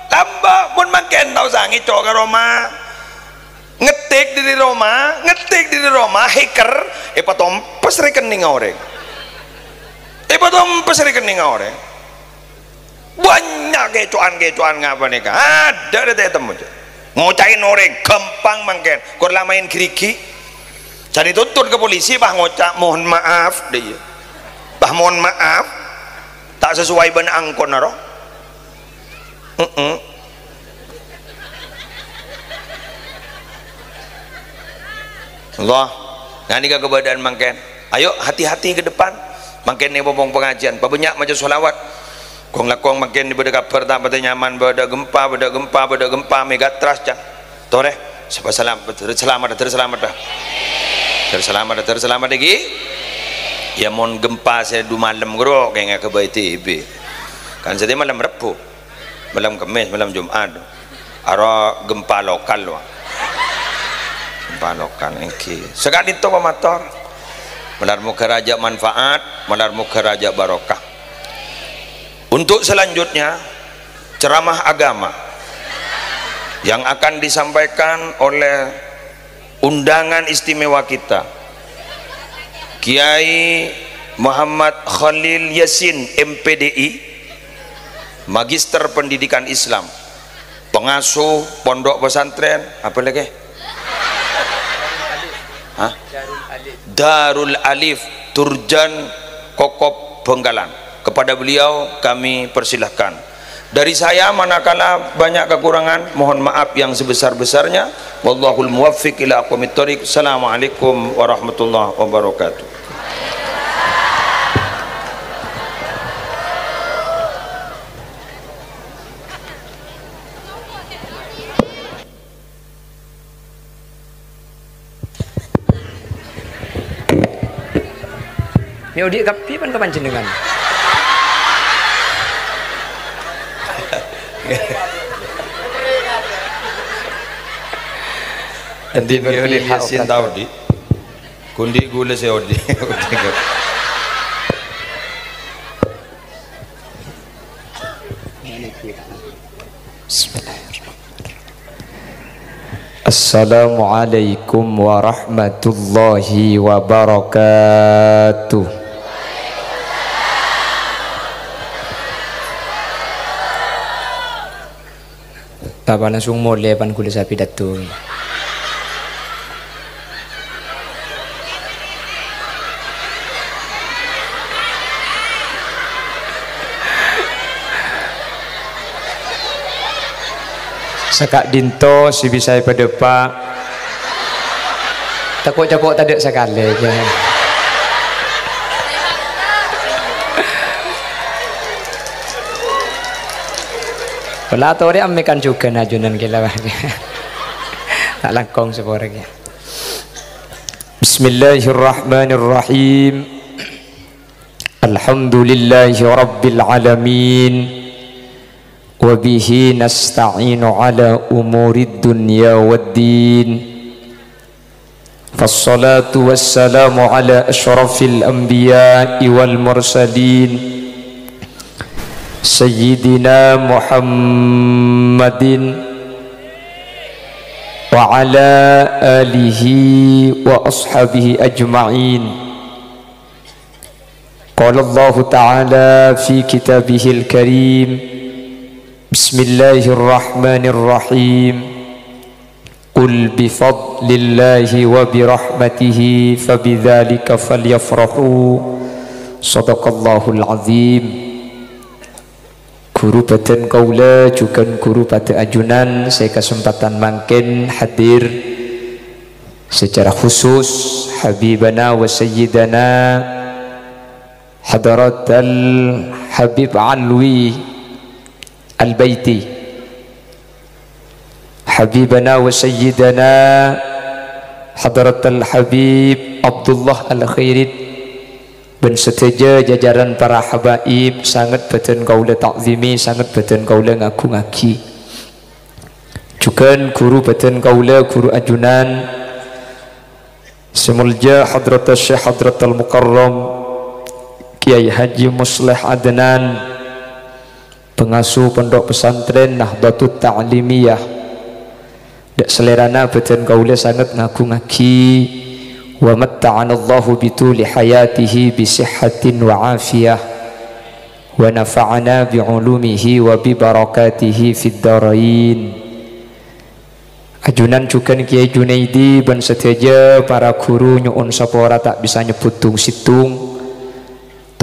Lambâ', mon mangkèn ta' osa ngèco' ka roma. Ngetik dâri roma, ngetik dâri roma, hacker, èpatompes rèkènèngnga orèng. Èpatompes rèkènèngnga orèng. Bânnya' kèco'an-kèco'an nga' panèka. Adâ' rè ta' ètemmo, jâ'. Ngoca'è orèng, ghâmpang mangkèn. Kor la maèn ghârighi'. Jhâ' dituntut ka polisi, pas ngoca', "Mohon maaf," dâ' iyâ. Mohon maaf, ta' sesuai bân angkona, ro. Heeh. Allah, nganèka kabâdâ'ân mangkèn. Ayo, hati-hati ke depan. Mangkèn nèng pong-pong pangajiyân, pabânnya' maca sholawat. Kong-langkong mangkèn bâdâ kabhâr ta' patè nyaman, bâdâ gempa, bâdâ gempa, bâdâ gempa, megatrust, can. Torè, sapa salam-, ter-, salamet, ter-, salamet, dah. Ter-, salamet, ter-, salamet, iki. Ya, mon gempa sè du malem, ghâro, kèngèng ghâbây T B. Kan satèya malem Rebbhu. Malem Kemmès, malem Jum'at. Aro gempa lokal, wah. Gempa lokal, èngghi. Saka'dinto pamator. Malar mogâ rajâ manfaat, malar mogâ rajâ barokah. Untuk selanjutnya, ceramah agama yang akan disampaikan oleh undangan istimewa kita, Kiai Muhammad Khalil Yasin, M P D I, Magister Pendidikan Islam, pengasuh pondok pesantren, apa lagi? Hah? Darul Alif, Turjan Kokop Bangkalan. Kepada beliau kami persilahkan. Dari saya, manakala banyak kekurangan, mohon maaf yang sebesar-besarnya. Wallahul muwaffiq ila aqwamit thoriq. Assalamualaikum warahmatullahi wabarakatuh. Mè' odi' kabbhi pan ka panjhennengngan. Endi mè' odi' Yasin ta' odi'? Kondi' ghulâ sè odi'. Bismillahirrahmanirrahim. Assalamualaikum warahmatullahi wabarakatuh. Bapa' langsung molè pan ghulâ sapidato. Saka'dinto sè bisa èpadâpa'. Tako' capo' tadâ' sakalè, ya. Pola torè ammèkan jhughân ajunan kèla. Ta' langkong saporana, ya. Bismillahirrahmanirrahim. Alhamdulillahi rabbil alamin. Wa bihi nasta'inu ala umurid dunya waddin. Fassalatu wassalamu ala asyrafil anbiya'i wal mursalin, Sayyidina Muhammadin wa ala alihi wa ashabihi ajma'in. Qala Allahu ta'ala fi kitabihil karim, Bismillahirrahmanirrahim. Qul bi fadlillahi wa bi rahmatihi fa bidzalika falyafrahu. Shadaqallahul azim. Ghuru bhâdhân kaulâ jhughân ghuru padâ ajunan sè kasempadhân mangkèn hadir secara khusus, Habibana wa Sayyidana Hadratal Habib Alwi Al-Baiti, Habibana wa Sayyidana Hadratal Habib Abdullah Al-Khairit, bân sadhâjâ jajaran para habaib, sanget bhâdhân kaulâ ta'zimi, sanget bhâdhân kaulâ ngagungngaghi. Jhughân ghuru bhâdhân kaulâ, ghuru ajunan, sè molja Hadratus Syekh Hadratul Mukarram Kiai Haji Musleh Adnan, pengasuh Pondok Pesantren Nahdlatul Ta'limiyah. Dâ' salèrana bhâdhân kaulâ sanget ngagungngaghi. Wa matta'anallahu bituli hayatihi bisihhatin wa afiyah. Wa nafa'ana bi ulumihi wa bi barakatihi fid darain. Ajunan jhughân Kiai Junaidi bân sadhâjâ para ghuru nyo'on sapora ta' bisa nyebbhut tong-sèttong.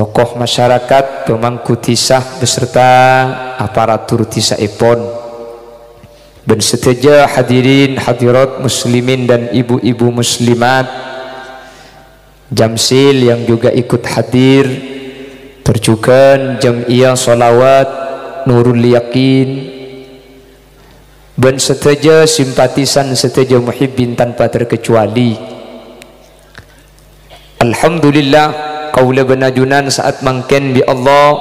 tokoh masyarakat, pemangku dhisa beserta aparatur dhisaèpon, bân sadhâjâ hadirin hadirat muslimin dan ibu-ibu muslimat, Jamsil yang juga ikut hadir, tor jhughân Jam'iyah Sholawat Nurul Yakin, bân sadhâjâ simpatisan, sadhâjâ muhibbin tanpa terkecuali. Alhamdulillah, kaulâ bân ajunan sa'at mangkèn bi' Allah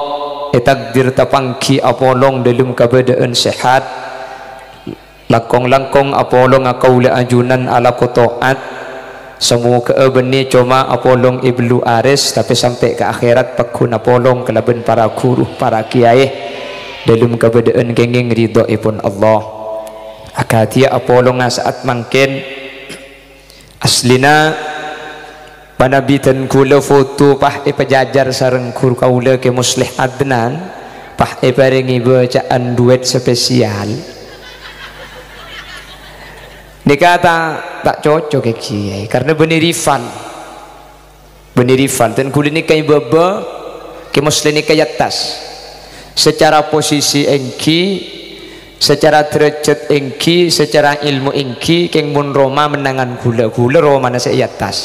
ètakdir tapangghi apolong dâlem kabâdâ'ân sehat. Langkong-langkong apolonga kaulâ ajunan alako to'at. Samoghâ'â bânnè coma apolong è bellu' arès, tapè sampè' ka akhèrat pagghun apolong kalabân para ghuru, para kiyaè, dâlem kabâdâ'ân kèngèng ridhoèpon Allah. Akadhiyâ apolonga sa'at mangkèn. Aslina, manabi dân ghulâ foto pas èpajhâjhâr sareng ghuru kaulâ Kè Musleh Adnan, pas èparèngè bâca'an duet spesial. Nèka ta', ta' cocok, Kè Kiai, karena bânnè rival. Bânnè rival, dân ghulâ nèka è bâbâ, Kè Musleh nèka è attas. Secara posisi èngghi, secara derajat èngghi, secara ilmu èngghi, kèng mon roma mennangan ghulâ. Ghulâ romana sè è attas.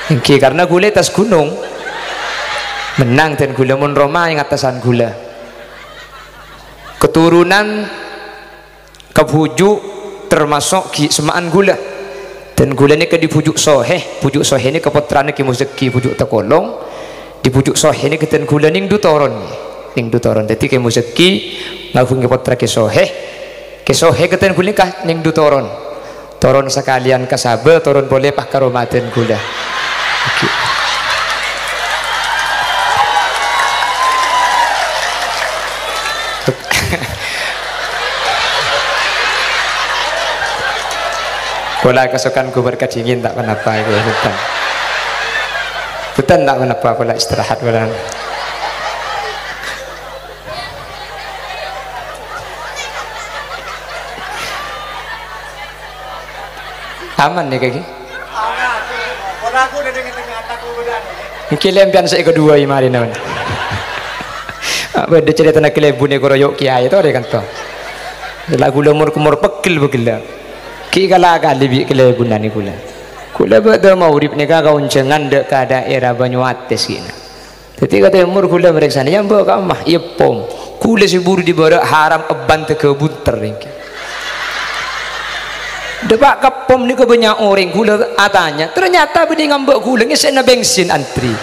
Èngghi, karena ghulâ è attas ghunong. Mennang dân ghulâ, mon roma è ngattasan ghulâ. Keturunan Ka bhuju' tamaso' ghi' semma'an ghulâ. Dân ghulâ nèka dhi bhuju' Sohè, bhuju' Sohè nèka pottrana Kè Muzakki bhuju' Takolong. Dhi bhuju' Sohè nèka dân ghulâ nèng dhu toron. Nèng dhu toron. Dhâddhi Kè Muzakki ngaghungè pottra Kè Sohè. Kè Sohè ka dân ghulâ nèka nèng dhu toron. Toron sakalèyan ka sabâ, toron polè pas ka roma dân ghulâ. Kaulâ kasokan ghubâr kadingin, ta' ponapa, ghi, bhunten. Bhunten, ta' ponapa, kaulâ istirahat, kaulâ. Aman nèka, ghi? Èngghi lèmpèyan sè kaduwâ è marèna. Bâdâ caretana kalèbun è koroyo' kiyaè torè kanto. La ghulâ mor-kemor pegghel-pegghellâ. Ghi' kala-kali bi' kalèbunan ghulâ. Ghulâ bâdâ magrib nèka kaonjhângan dâ' ka daèra Banyuates ghi'na. Dhâddhi ka tèmor ghulâ marèksanè, "Yâ, Mbok, ka'emma?" "Iyâ, Pom." Ghulâ sè buru dibârâ' haram ebbân tèghâ bunter èngghi. Dâpa' ka Pom nèka bânnya' orèng ghulâ atanya, ternyata bânnè ngambâ' ghulâ ngèssèna bensin antri.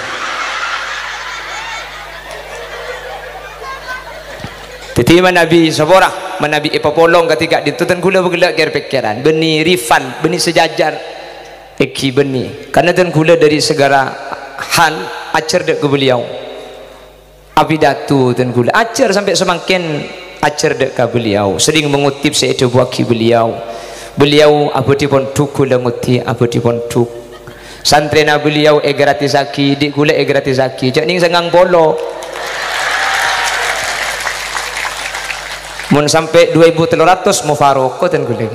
Dhâddhi manabi sapora, manabi èpapolong kadhi ka'dinto dân ghulâ bâghellâ' kèr-pèkkèran, bânnè rival, bânnè sajhâjhâr. Èngghi bânnè, karna dân ghulâ dâri segala hal ajhâr dâ' ka beliau. Apidato dân ghulâ ajhâr sampè' samangkèn ajhâr dâ' ka beliau, sering mengutip sè èdhâbuwâghi beliau. Beliau abâdhi pondhuk, ghulâ ngodhi abâdhi pondhuk. Santrèna beliau ègratisaghi, dhi' ghulâ ègratisaghi, jhâ' nèng sangang polo. Mon sampè' dua èbu tello ratos, mofaroko dân ghulâ.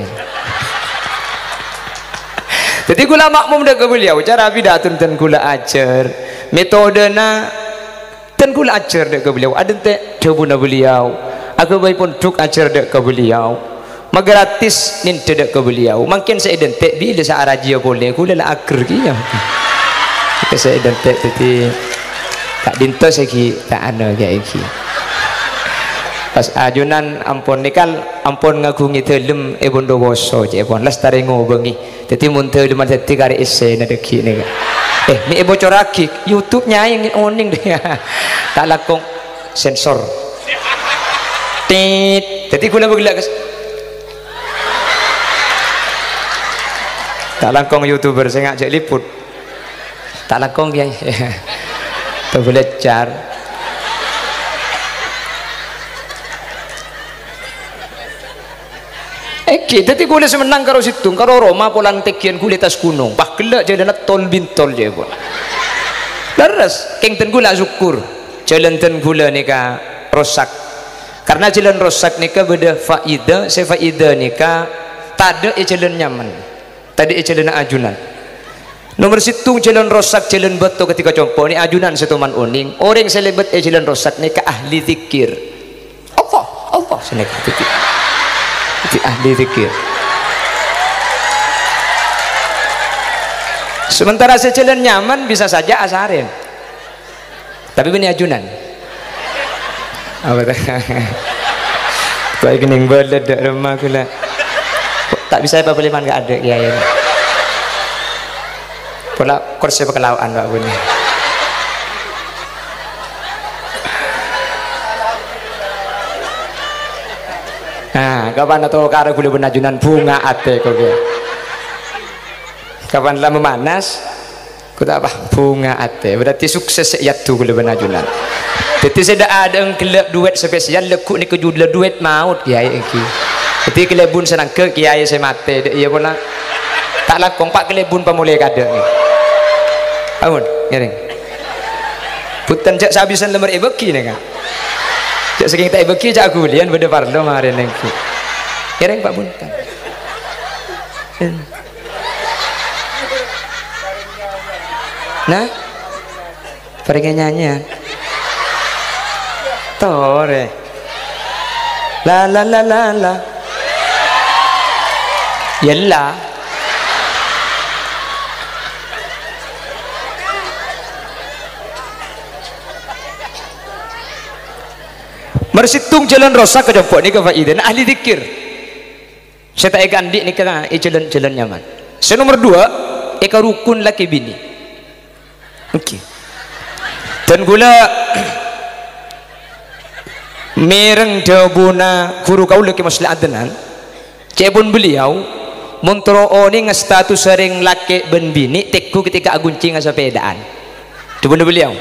Dhâddhi ghulâ ma'mum dâ' ka beliau, cara pidatona dân ghulâ ajhâr, metodena dân ghulâ ajhâr dâ' ka beliau, adhânte' dhâbuna beliau, aghâbây pondhuk ajhâr dâ' ka beliau, magratis nèndhâ dâ' ka beliau. Mangkèn sè èdhânte' bilâ sè arajiyâ polè, ghulâ la ager kèya. Sè èdhânte' dhâddhi ka'dinto sè ghi' ta' anu kèya èngghi. Pas ajunan ampon nèkal, ampon ngaghungè dhâlem è Bondowoso, cè'èpon, lastarè ngobângè. Dhâddhi mon dhâlemman dhâddhi karè essèna dhâggi' nèka. Eh, mè' èbocorraghi, YouTube nyaèng onèng dhâ. Ta' langkong sensor. Tit. Dhâddhi ghulâ bâghellâ', guys. Ta' langkong YouTuber sè ngajhâk liput. Ta' langkong, Kèyaè. Ta' belajar. Èngghi, dhâddhi ghulâ sè mennang karo sèttong, karo roma polana tèngghiân ghulâ è attas ghunong. Pas ghellâ' jhâlânna tol bintol, cè'èpon. Lerres, kèng dân ghulâ asokkor. Jhâlân dân ghulâ nèka rosak. Karna jhâlân rosak nèka bâdâ faèdah, sè faèdah nèka tadâ' è jhâlân nyamana. Tadâ' è jhâlânna ajunan. Nomer sèttong, jhâlân rosak, jhâlân bâto kadhi ka compo'. Nè ajunan sè toman onèng, orèng sè lèbât è jhâlân rosak nèka ahli dzikir. Allah, Allah, sè nèka. Dhâddhi, dhâddhi ahli dzikir. Sementara sè jhâlân nyaman bisa saja asarèn. Tapè bânnè ajunan. Apa ta? Kok èkennèng bâlât dâ' remma ghulâ. Ta' bisa èpabâli man ka adâ' kèyaè. Pola korsè pakalaowan, Pak, bânnè. Nah, kapan atokara ghulâ bân ajunan bhunga atè kok, ya. Kapan la memanas, Kok ta' apa? Bhunga atè. Berarti sukses sè èyadhu ghulâ bân ajunan. Dhâddhi sè dâ'-adâ'ân ghellâ' duwèt spesial, lagghu' nèka judulna duwèt maot, kèyaè èngghi. Dhâddhi kalèbun sè nangghâ' kèyaè sè matè, dâ' iyâ pola. Ta' langkong, Pa', kalèbun pamolè kadâ' nèka. Ampon, ngèrèng. Bhunten, jhâ' saabisân lèmèr èbâghi nèka. Jhâ' sakèng ta' èbâghi, jhâ' aghuliyân bâdâ parlo marèna èngghi. Ngèrèng, Pa', bhunten. Nah, parèngè nyanyèyan. Torè. La, la, la, la, la. Yella. Nomer sèttong, jhâlân rosak ka compo' nèka faèdana ahli dzikir. Sè ta' èkaandi' nèka è jhâlân-jhâlân nyaman. Sè nomer duwâ', èkarokon lakè binè. Èngghi. Dân ghulâ mèreng dhâbuna ghuru kaulâ Kè Musleh Adnan, ca'èpon beliau, mon terro onènga status sareng lakè bân binè' tèngghu ketika aghuncinga sapèdaan. Dhâbuna beliau.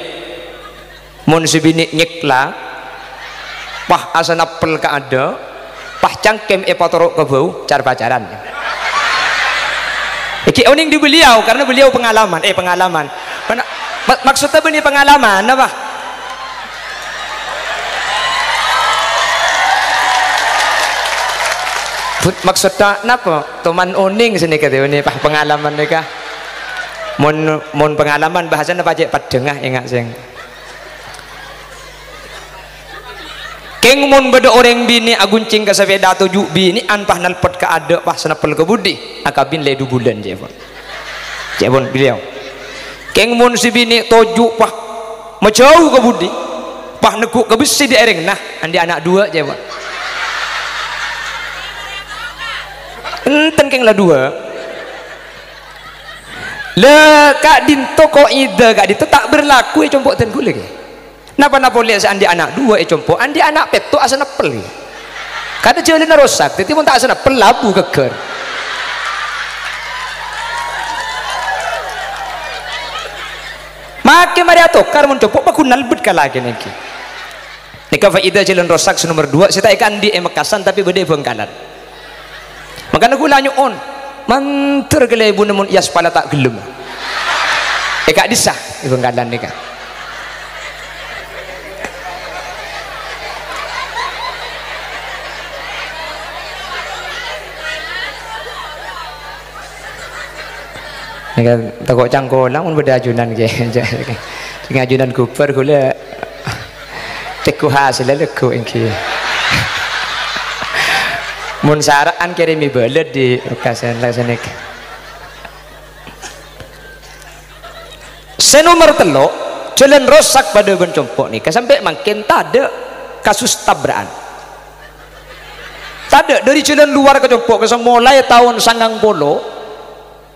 Mon sè binè' nyèkla, pas asanappel ka adâ', pas cangkem èpatoro' ka bâu, car-pacaran. Èngghi onèng dâri beliau, karena beliau pengalaman, eh, pengalaman. Mana, ma-, maksudnya bânnè pengalaman apa? But, maksudnya napa? Toman onèng sè nèka, dâ' bânnè pas pengalaman nèka. Mon, mon pengalaman bahasana pajhât peddhâng, ah, enga' sèng. Kèng mon bâdâ orèng binè' aghunching ka sapèda toju' binè'an pas nalpot ka adâ' pas sanappel ka budi, akabin lè du bulân, ca'èpon. Ca'èpon beliau. Kèng mon sè binè' toju' pas majâu ka budi, pas neggu' ka bessè dâ' èrèngna, andi' ana' duwâ', ca'èpon. Enten kèng la duwâ'. La, ka'dinto kaidah ka'dinto ta' berlaku è compo' dân ghulâ, ghi. Napa-napa polè sè andi' ana' duwâ' è compo', andi' ana' pètto' asanappel, ghi. Karna jhâlânna rosak, dhâddhi mon ta' asanappel, labu ghâggâr. Makè marè atokar mon compo' paghun nalbet ka lakèna èngghi. Nèka faèdah jhâlân rosak sè nomer duwâ', sè ta' èkaandi' è Mekkasân, tapè bâdâ è Bhângkalan. Mangkana ghulâ nyo'on, mandhâr kalèbunna mon èaspala ta' ghellem. È ka'dissa' è Bhângkalan nèka. Nèka tako' cangkolang mon bâdâ ajunan, ghi. Sèng ajunan ghubâr ghulâ tèngghu hasèlla lagghu' èngghi. Mon sara'an kèrèmè bâlât dhi' Mekkasân la sanèka. Sè nomer tello', jhâlân rosak padâ bân compo' nèka sampè' mangkèn tadâ' kasus tabra'an. Tadâ' dâri jhâlân lowar ka compo' ka'issa' molaè taon sangang polo,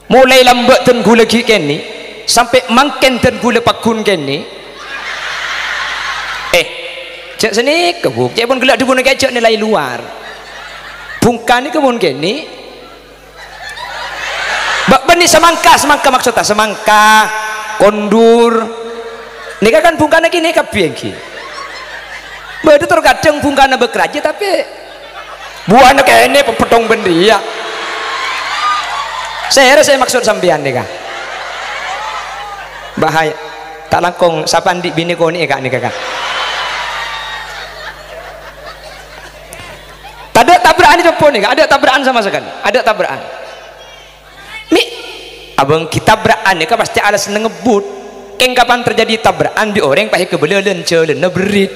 molaè lambâ' dân ghulâ ghi' kènè', sampè' mangkèn dân ghulâ pagghun kènè'. Eh, jhâ' sanèka, Bu. Ca'èpon ghellâ' dhâbuna kèya jhâ' nèlai lowar. Bhungkana kèya mon kènè'. Ba-, bânnè samangka, samangka maksodda, samangka, kondur. Nèka kan bhungkana kènè' kabbhi, èngghi. Bâdâ tor kadhâng bhungkana bâk rajâ, tapè buwâna kènè' pepetthong bân rèya. Sèra sè maksod sampèyan nèka? Bahaya. Ta' langkong, sapa andi' binè konè'è ka'nèka, Ka'? Tadâ' tabra'an è compo' nèka, adâ' tabra'an sama sekali, adâ' tabra'an. Mè', Abâ' ghi' tabra'an nèka pastè alasanna ngebbhut. Kèng kapan terjadi tabra'an bi' orèng pas èkabâlâ lan-jhâlânna berrit.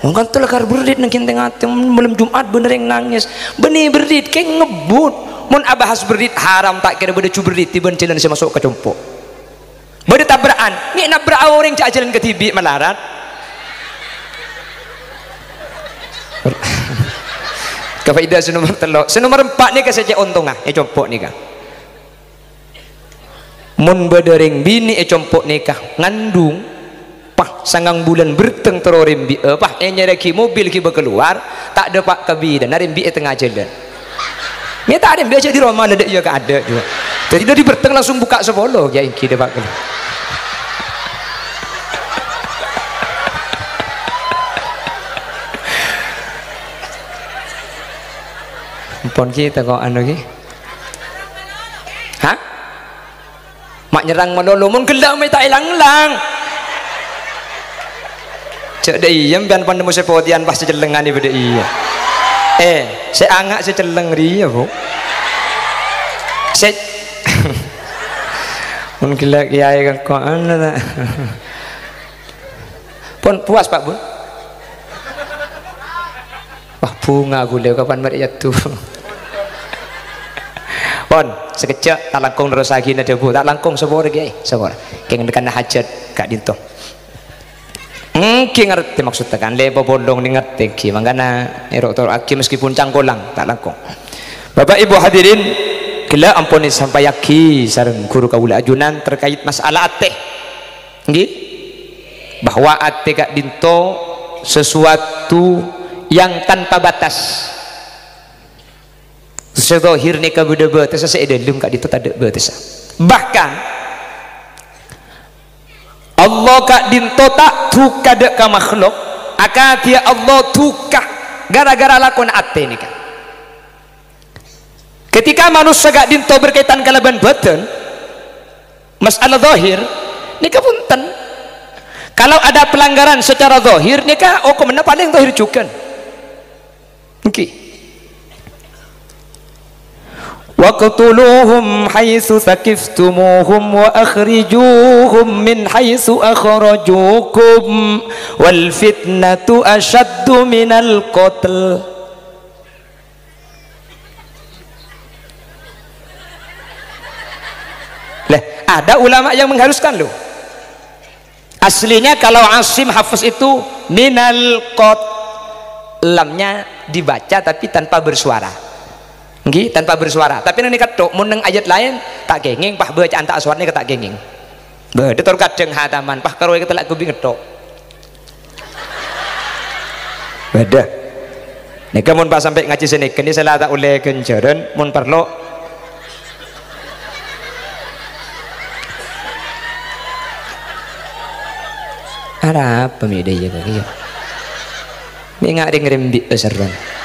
Wong kan tolakar berrit neng kèntèng atè, malem Jumat bâdâ rèng nangès. Bânnè berrit, kèng ngebbhut. Mon abahas berrit haram, ta' kèra bâdâ jhu berrit bân jhâlân sè maso' ka compo'. Bâdâ tabra'an, mè' nabra'a orèng jhâ' ajhâlân kadhibi' malarat. Ka faèdah sè nomer tello'. Sè nomer empa' nèka sè cè' ontongnga, è compo' nèka. Mon bâdâ rèng binè' è compo' nèka ngandung, pas sangang bulân bherteng terro rembi'â, pas ènyarèaghi mobil ghibâ kalowar, ta' dâpa' ka bilâna, rembi'â è tengnga jhâlân. Mè' ta' rembi'â jhâ' di roma la dâ' iyâ kaadâ' jhuwa. Dhâddhi dâri bherteng langsung bukka' sapolo, ya èngghi dâpa' ka. Ampon kita kok anu ghi. Hah? Ma' nyerrang malolo, mon ghellâ' mè' ta' èlang-lang. Jhâ' dâ' iyâ, sampèyan pan nemmo sè potèyan pas sè cellengngani bâdâ iyâ. Eh, sè anga' sè celleng rèya, Bu. Sè, mon ghellâ' kèyaè kangko'an ta'. Pon, puas, Pak, Bun? Wah, bhunga ghulâ kapan marè èyaddu. Pon, sakejjhâ' ta' langkong nerrossaghi na dhâbu, ta' langkong sapora, Kèyaè, sapora. Kèng nèkana hajhât ka'dinto. Èngghi ngartè maksodda kan, lè pabolong nè ngartè èngghi, mangkana ro'-toro'aghi meskipun cangkolang, ta' langkong. Bapak Ibu hadirin, ghellâ' ampon èsampayyaghi sareng ghuru kaulâ ajunan terkait masalah atè. Ngghi? Bahwa atè ka'dinto sesuatu yang tanpa batas. Sè zahir nèka bâdâ bâtessa, sè è dâlem ka'dinto tadâ' bâtessa. Bahkan, Allah ka'dinto ta' duka dâ' ka makhluk, akadhi Allah duka gara-gara lakona atè nèka. Ketika manossa ka'dinto berkaitan kalabân bâdân, masalah zahir, nèka bhunten. Kalau ada pelanggaran secara zahir, nèka hokomma palèng zahir jhughân. Èngghi. "Waqtuluhum haitsu tsaqiftumuhum wa akhrijuhum min haitsu akhrajukum, wal fitnatu asyaddu minal qatl." Lah, ada ulama yang mengharuskan, loh. Aslinya kalau Asim Hafs itu minal qat, lamnya dibaca tapi tanpa bersuara. Ngghi, tanpa bersuara. Tapi neng nèka tok, mon neng ayat laèn, ta' kèngèng, pas bâcaan ta' sowarè nèka ta' kèngèng. Bâdâ tor kadhâng hataman, pas karo èkatellak ghubing ngetthok. Bâdâ. Nèka mon pas sampè' ngajhi sè nèka nè sala ta' ollè ghânjhârân, mon parlo. Arapa mè' dâ' iyâ kok iyâ? Mè' nga' rèng rembi' serrèn.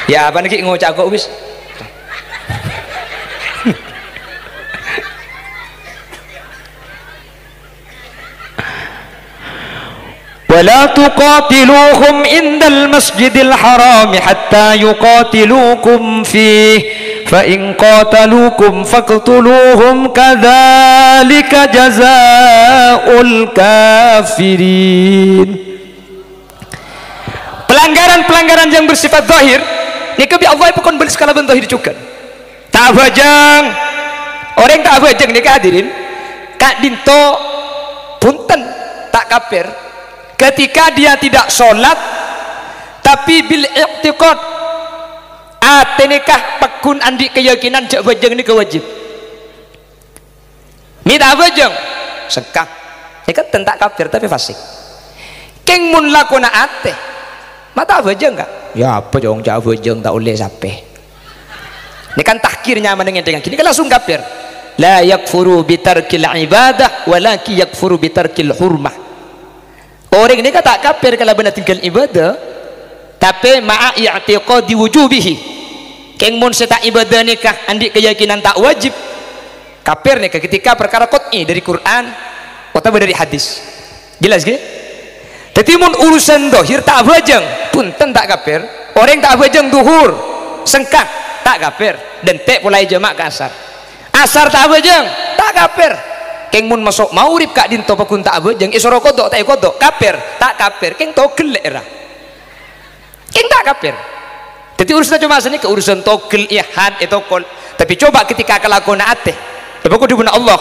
Ya, apa niki ngoca' kok wis? "Wa la tuqatiluhum indal masjidil harami hatta yuqatilukum fih, fa in qatalukum faqtuluhum, kadzalika jazaa'ul kafirin." Pelanggaran-pelanggaran yang bersifat zahir, nèka bi' Allah èpakon bâles kalabân zahir jhughân. Ta' abhâjâng. Orèng ta' abhâjâng nèka, hadirin, ka'dinto bhunten, ta' kafir. Ketika dia tidak sholat, tapi bil i'tiqad, atè nèka pagghun andi' keyakinan jhâ' bhâjâng nèka wajib. Mè' ta' abhâjâng, sengka. Nèka ten ta' kafir, tapè fasik. Kèng mon lakona atè, ma' ta' abhâjâng, Ka'? Ya apa, Cong, jhâ' abhâjâng ta' ollè sapè. Nèka kan tahkir nyamana ngèdhingngaghi. Nèka langsung kafir. "La yakfuru bitarkil ibadah, walakin yakfuru bitarkil hurmah." Orèng nèka ta' kafir kalabân adhingghâl ibâdâ, tapè ma'a i'tiqadi wujubihi. Kèng mon sè ta' ibâdâ nèka andi' keyakinan ta' wajib, kafir nèka ketika parkara qat'i dâri Qur'an otabâ dâri hadis. Jelas, ghi? Dhâddhi, mon urusan dhahir ta' abhâjâng, bhunten, ta' kafir. Orèng ta' abhâjâng dhuhur, sengka, ta' kafir. Dântè' polaè jhâma'ah ka asar. Asar ta' abhâjâng, ta' kafir. Kèng mon maso' maghrib ka'dinto pagghun ta' abhâjâng, èsoro kodho' ta' èkodho', kafir, ta' kafir. Kèng togellâ, ra. Kèng ta' kafir. Dhâddhi, urusanna coma sanèka, urusan togel, èhat, ètokol. Tapè coba ketika kalakowanna atè. Apa kodhu bân Allah?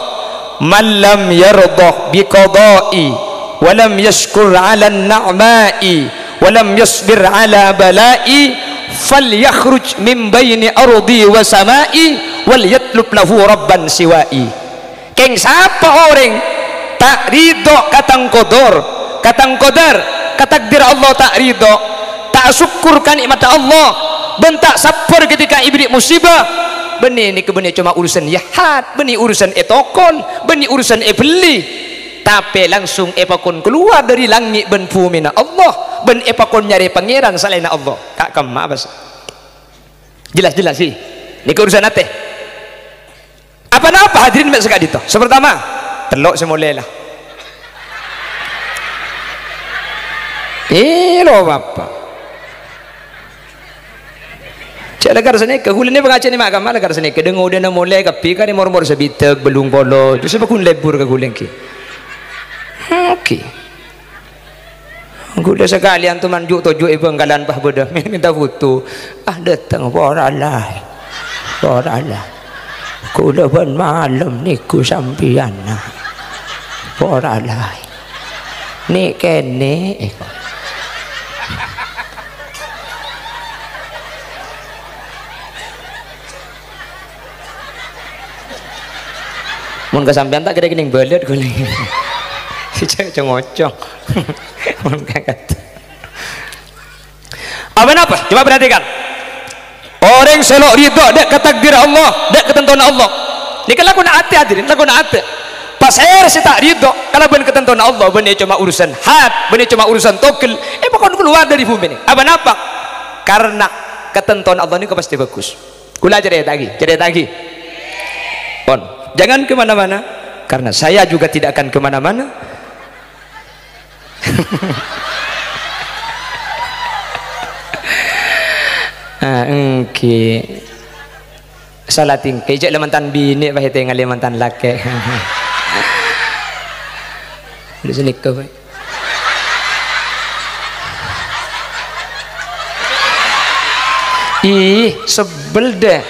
"Man lam yardha bi qada'i, wa lam yashkur 'alan na'ma'i, wa lam yasbir 'ala bala'i, falyakhruj min baini ardhi wa sama'i, wal yatlub lahu rabban siwa'i." Kèng sapa orèng ta' ridho ka tang qadar, ka tang qadar, ka takdir Allah ta' ridho, ta' asokkor ka nè'matta Allah, bân ta' sabbhâr ketika èberri' musibah, bânnè nèka bânnè coma urusan èhat, bânnè urusan ètokol, bânnè urusan èbelli, tapè langsung èpakon kalowar dâri langngè' bân bhumina Allah, bân èpakon nyarè pangèran salaènna Allah. Ka' kemma, bâs. Jelas-jelas, sih. Nèka urusan atè. Apa-napa, hadirin, mè' saka'dinto. Sè partama, tello' sè molè, la. Iyâ, lo, Bapa'. Jhâ' la kar sanèka, ghulâ nè pangajiân ma' kamma la kar sanèka. Dâ-ngodâna molè kabbhi karè mor-mor sabidhâk, bâllung polo. Terros pagghun lebur ka ghulâ èngghi. Oke. Ghulâ sakalèyan toman ju'-toju' è Bhângkalan pas bâdâ mènta foto. Ah, dâteng, pora la. Pora la. Ghulâ bân malem nèko sampèyan, na. Pora la. Nè' kènè'. Mon ka sampèyan ta' kèra kènèng bâlât ghulâ. Cè'-cè' ngocong. Mon ka kata. Apa-napa? Coba perhatikan. Orèng sè lo' ridho dâ' ka takdir Allah, dâ' ka tantowanna Allah. Nèka lakowanna atè, hadirin, lakowanna atè. Pasèra sè ta' ridho kalabân katantowanna Allah, bânnè coma urusan hat, bânnè coma urusan togel, èpakon kalowar dâri bhumè nè. Apa-napa? Karena katantowanna Allah nèko pastè bhâghus. Kaulâ carèta'aghi, carèta'aghi. Pon, jangan ke mana-mana, karena saya juga tidak akan ke mana-mana. Ah, èngghi. Sala tèngka, jhâ' la mantan binè', pas ètèngalè mantan lakè'. Dâ' sanèka, Pak. Ih, sebel deh.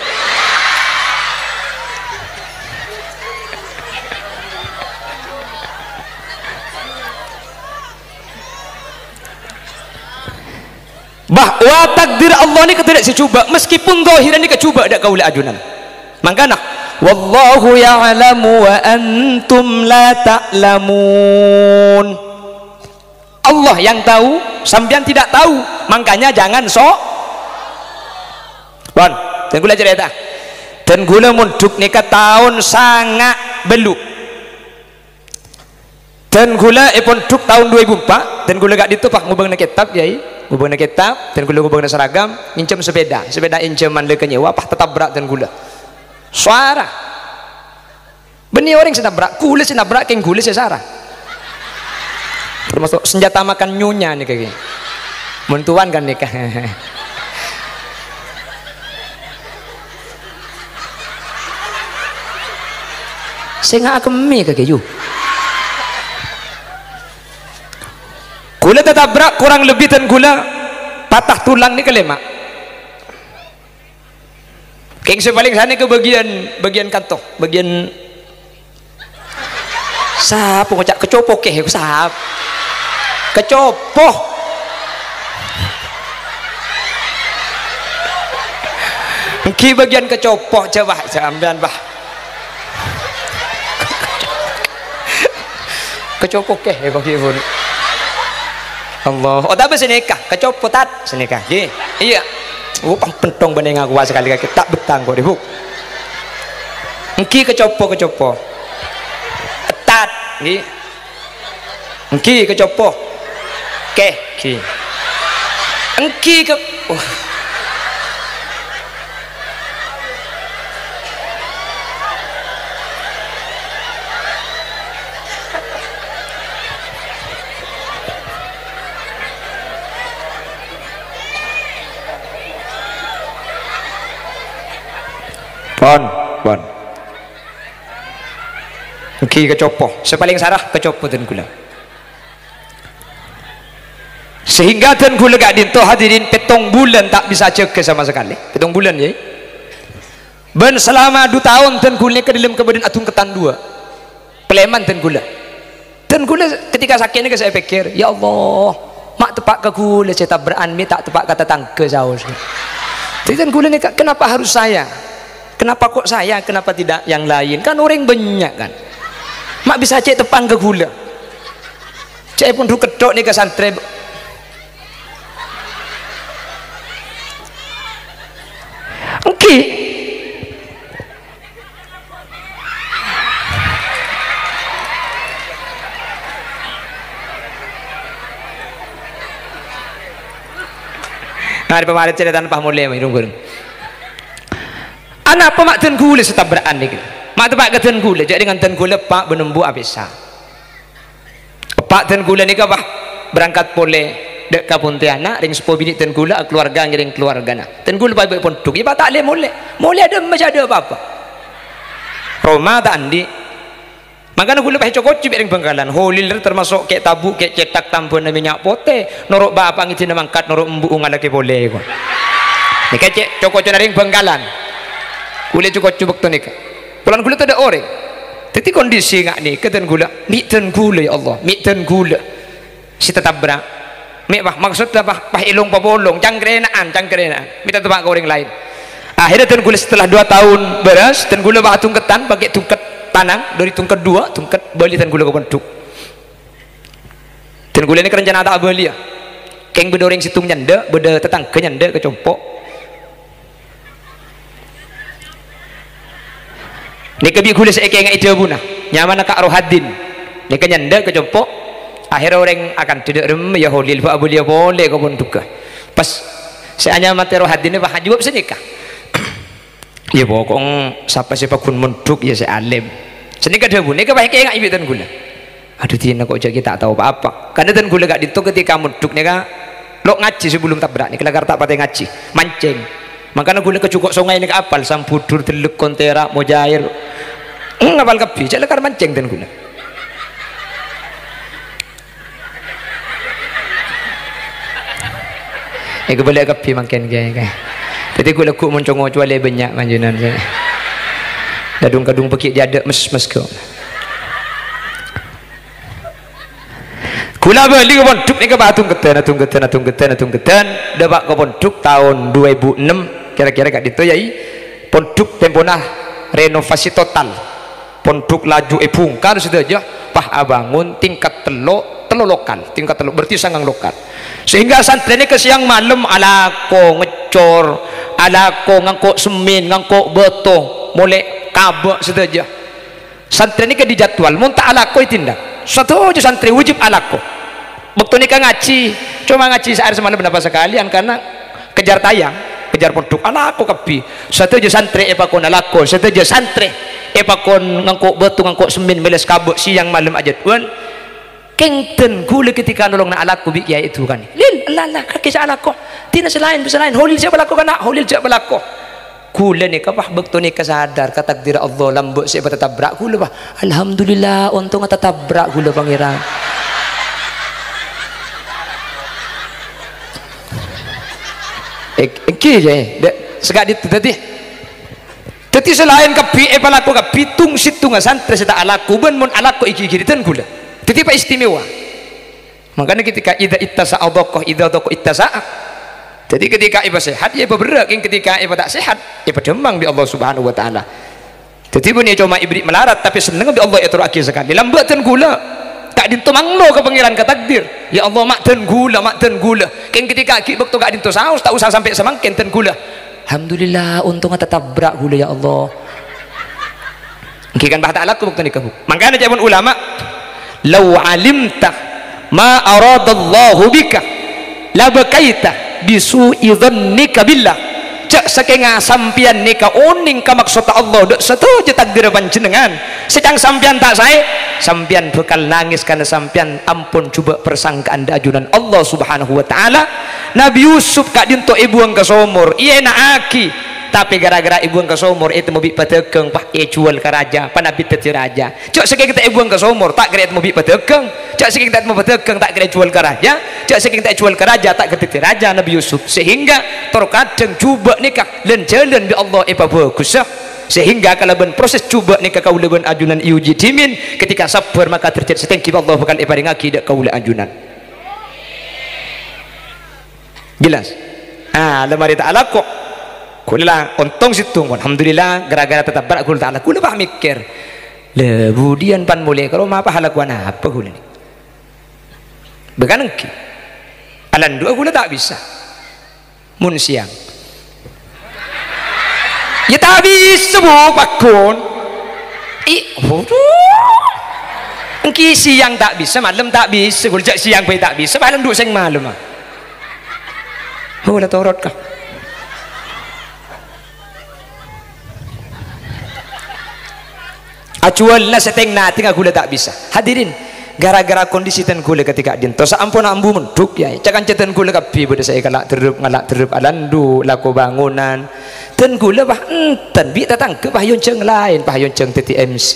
Bahwa takdir Allah nèka tadâ' sè jhubâ', meskipun zahiran nèka jhubâ' dâ' kaulâ ajunan. Mangkana, "Wallahu ya'lamu wa antum la ta'lamun." Allah yang tahu, sampèyan tidak tahu, makanya jangan so-, Pon, dân kaulâ carèta. Dân kaulâ mondhuk nèka taon sanga' bâllu'. Dân kaulâ èpondhuk taon dua ribu empat, dân kaulâ ka'dinto pas ngobângana kètab, Yai. Ngobângana kètab, dân kaulâ ngobângana seragam, ngènjhâm sepèda. Sepèda ènjhâman lè ka nyèwa, pas tatabrak dân kaulâ. Sowara. Bânnè orèng sè nabrak, kaulâ sè nabrak, kèng kaulâ sè sara. Termasuk senjata makan nyonya nèka, ghi. Mon towan kan nèka. Sè ngakemmè ka kèju. Kaulâ tatabrak korang lebbi dân kaulâ patah tulang nèka lèma'. Kèng sè palèng sanèka bâgiyân, bâgiyân kanto, bâgiyân sapa ngoca' kacopo kè, sap-, kacopo. Èngghi bâgiyân kacopo, jhâ' bâh, sampèyan bâh. Kacopo kè, ya, bâgiyân. Allah. Otabâ sè nèka, kacopo, Tat, sè nèka. Ghi. Iyâ. Oh, pang penthong bânnè ngakowa sakalè kakè, ta' bettang kok, Bu. Èngghi kacopo, kacopo. Tat, ghi. Èngghi kacopo. Kè, ghi. Èngghi ka-, wah. Pon, pon. Èngghi kacopo. Sè palèng sara kacopo dân kaulâ. Sehingga dân kaulâ ka'dinto, hadirin, pèttong bulân ta' bisa jâgâ sama sakalè. Pèttong bulân, yâ. Bân salama du taon dân kaulâ nèka dâlem kabâdâ'ân adhungketan duwâ'. Palèman dân kaulâ. Dân kaulâ ketika sakè' nèka sè èpèkkèr, "Ya Allah, ma' teppa' ka kaulâ sè tabra'an, mè' ta' teppa' ka tatangghâ saos." Dhâddhi dân kaulâ nèka, "Kenapa harus saya? Kenapa kok saya? Kenapa tidak yang lain? Kan orèng bânnya', kan? Ma' bisa cè' teppa'an ka kaulâ." Ca'èpon du ketthok nèka santrè. Èngghi. Nah, pamarè carètana pas molè, rung-gurung. Anapa ma' dân kaulâ sè tabra'an nèka? Ma' teppa' ka dân kaulâ, jhâ' dhing dân kaulâ, Pak, bân embu' apèsa. Eppa' dân kaulâ nèka, Pak, berangkat polè dâ' ka Pontianak, rèng seppo binè' dân kaulâ, keluarga ngèrèng keluargana. Dân kaulâ pas bâ' pondhuk, yâ, Pak, ta' lè molè. Molè adâ' emma jhâ' adâ' apa-apa. Roma ta' andi'. Mangkana kaulâ pas èco-koco bi' rèng Bhângkalan. Holil termasuk kè' tabu', kè' cèthak tambhâna mènnya' potè. Noro' bapa' ngèdina mangkat, noro' embu' ngalakè polè, ko. Nèka cè' co-kocona rèng Bhângkalan. Kaulâ co-koco bâkto nèka. Polana kaulâ tadâ' orèng. Dhâddhi kondisi nga' nèka dân kaulâ, mè' dân kaulâ, ya Allah, mè' dân kaulâ sè tatabra'. Mè' pas, maksodda pas, pas èlong papolong, cangkrèna'an, cangkrèna'an. Mè' ta' teppa' ka orèng laèn. Akhirnya dân kaulâ setelah dua tahun bârâs, dân kaulâ pas adhungketan, pakè dhungket tanang, dâri dhungket duwâ', dhungket bâli dân kaulâ ka pondhuk. Dân kaulâ nèka rencana ta' abâliyâ. Kèng bâdâ orèng sèttong nyandhâ', bâdâ tatangghâ nyandhâ' ka compo'. Nèka bi' kaulâ sè èkènga'è dhâbuna, nyamana Ka' Rohadin. Nèka nyandhâ' ka compo'. Akhèrra orèng akanta dâ' remma, ya Holil, bâ' abâliyâ polè ka pondhughâ. Pas sè anyama Ka' Rohadin, pas ajâwâb sanèka. Ya, pokok sapa sè paggun mondhuk, ya, sè alim. Sanèka dhâbuna, nèka pas èkènga'è bi' dân kaulâ. Adhu, dinah kok jhâ' ghi' ta' tao pa-apa. Karna dân kaulâ ka'dinto ketika mondhuk nèka, lo' ngajhi sebelum tabra' nèka, lakar ta' patè ngajhi. Mancèng. Mangkana kaulâ ka jhuko' songay nèka apal, Sambudur, Dellek, Kontera, Mojair. Eng, apal kabbhi, jhâ' lakar mancèng dân kaulâ. Èkabâlâ kabbhi mangkèn, Kè, Kè. Dhâddhi kaulâ ghu' mon co-ngoco lè bânnya' manjhennengan, Kè. Kadhung-kadhung paghi' jhâdhâ' mes-mes, kok. Kaulâ bâli ka pondhuk nèka, Pak, adhungkeddhân, adhungkeddhân, adhungkeddhân, adhungkeddhân. Dâpa' ka pondhuk taon dua ribu enam, kira-kira ka'dinto, yâ, i. Pondhuk tempona renovasi total. Pondhuk laju èbhungkar sadhâjâ, pas abângon tingkat tello', tello' lokal, tingkat tello', berarti sangang lokal. Sehingga santrè nèka sèyang malem alako ngècor, alako ngangko' semèn, ngangko' bâto, molè kabâ' sadhâjâ. Santrè nèka dijadwal, mon ta' alako ètindak. Sadhâjâ santrè wajib alako. Bâkto nèka ngajhi, coma ngajhi saarè samalem napa sakalèyan, karna kejar tayang, kejar pondhuk, alako kabbhi. Sadhâjâ santrè èpakon alako, sadhâjâ santrè èpakon ngangko' bâto, ngangko' semèn, mèlès kabâ', sèyang malem ajadwal. Kèng dân kaulâ ketika nolongna alako bi' kèyaè èdukanè. "Lil, ella, ella, kakè sè alako. Dinah sè laèn, sè laèn. Holil sè palako, kana', Holil jhâ' palako." Kaulâ nèka, Pak, bâkto nèka sadar ka takdir Allah, lambâ' sè èpatatabra' kaulâ, Pak. Alhamdulillah, ontongnga tatabra' kaulâ, Pangèran. Èng-, èngghi, yâ, dâ-, saka'dinto dhâddhi. Dhâddhi sè laèn kabbhi èpalako kabbhi, tong-sèttonga santrè sè ta' alako, bân mon alako èghighiri dân kaulâ. Dhâddhi, Pak, istimewa. Mangkana ketika idza ittasa'a dhaqa, idza dhaqa ittasa'a. Dhâddhi ketika èpasehat, ya èpaberrâ', kèng ketika èpata' sehat, èpadhâmmang bi' Allah Subhanahu wa Ta'ala. Dhâddhi bânnè coma èberri' malarat, tapè sennengnga bi' Allah èatorraghi sakalè. Lambâ' dân kaulâ, ka'dinto manglo ka Pangèran, ka takdir. "Ya Allah, ma' dân kaulâ, ma' dân kaulâ." Kèng ketika ghi' bâkto ka'dinto saos, ta' osa sampè' samangkèn dân kaulâ. "Alhamdulillah, ontongnga tatabra' kaulâ, ya Allah." Èngghi kan, Pak, ta' alako bâkto nèka, Bu. Mangkana ca'èpon ulama, "Lau alimta ma aradallahu bika, la bakaita bisu'i dhannika billah." Jhâ' sakènga sampèyan nèka onèng ka maksodda Allah dâ' sadhâjâ takdirra panjhennengngan, sè ca'na sampèyan ta' saè, sampèyan bhâkal nangès karna sampèyan ampon jhubâ' parsangka'an dâ' ajunan Allah Subhanahu wa Ta'ala. Nabbhi Yusuf ka'dinto èbuwâng ka somor, èèna'aghi. Tapè ghârâ-ghârâ èbuwâng ka somor, ètemmo bi' padâgâng, pas èjhuwâl ka rajâ, panabit dhâddhi rajâ. Jhâ' sakèng ta' èbuwâng ka somor, ta' kèra ètemmo bi' padâgâng. Jhâ' sakèng ta' ètemmo padâgâng, ta' kèra èjhuwâl ka rajâ. Jhâ' sakèng ta' èjhuwâl ka rajâ, ta' kèra dhâddhi rajâ Nabbhi Yusuf. Sehingga tor kadhâng jhubâ' nèka lan-jhâlân bi' Allah èpabhâghusâ. Sehingga kalabân proses jhubâ' nèka kaulâ bân ajunan èuji dhimèn. Ketika sabbhâr, maka derajat sè tèngghi bi' Allah bhâkal èparèngaghi dâ' kaulâ ajunan. Jelas? Ah, la marè ta' alako. Kaulâ la ontong sèttong, alhamdulillah, ghârâ-ghârâ tatabbhâr kaulâ ta' alako. Kaulâ pas mèkkèr, "La, budiyân pan molè ka roma, pas alakowan apa kaulâ nè?" Bhâkal èngghi. Alanduwâ kaulâ ta' bisa. Mon sèyang. Yâ ta' bisa, Bu, pagghun. I, waduh. Èngghi sèyang ta' bisa, malem ta' bisa. Kaulâ jhâ' sèyang bhâi ta' bisa, pas alandu' sèng malem, ah. Oh, la torot, ka. Ajhuwâlâ sèttèng natèngnga kaulâ ta' bisa. Hadirin, ghârâ-ghârâ kondisi dân kaulâ ketika dinto, saamponna ambu mondhuk, yâ, ca-kanca dân kaulâ kabbhi bâdâ sè èkala' derrep, ngala' derrep, alandu', lako bângonan. Dân kaulâ, pas enten, bi' tatangghâ, pas èyonjhâng laèn, pas èyonjhâng dhâddhi M C.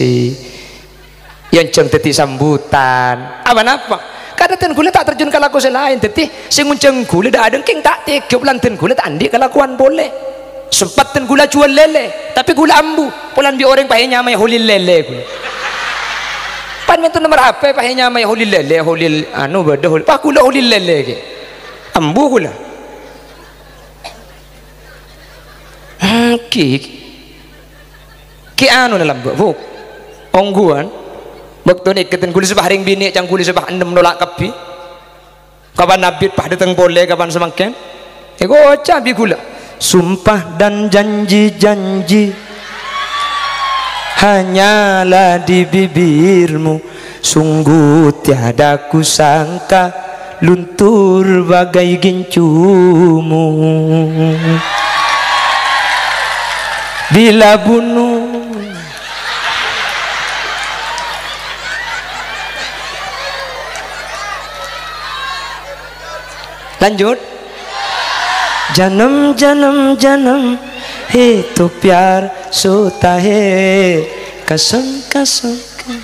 Èyonjhâng dhâddhi sambutan. Apa-napa? Kadhâng dân kaulâ ta' terjun ka lako sè laèn. Dhâddhi, sè ngonjhâng kaulâ dâ'-adâ' kèng ta' tegghâ, polana dân kaulâ ta' andi' kalakowan polè. Sempat dân kaulâ jhuwâl lèlè, tapè kaulâ ambu. Polana bi' orèng pas ènyamaè Holil Lèlè kaulâ. Pan mènta nomer H P pas ènyamaè Holil Lèlè, Holil anu bâdâ Holil. Pas kaulâ Holil Lèlè kè. Ambu kaulâ. Èngghi. Kè anona lambâ', Bu. Ongghuwân. Bâkto nèka dân kaulâ sè pas rèng binè' can kaulâ sè pas ennem nola' kabbhi. Kapan abit pas dâteng polè, kapan samangkèn? Èkoca' bi' kaulâ. Sumpah dan janji-janji hanyalah di bibirmu. Sungguh tiada kusangka luntur bagai gincumu. Bila bunuh. Lanjut. Janam, janam, janam, he to pyar sota hai, kasam, kasam, kasam.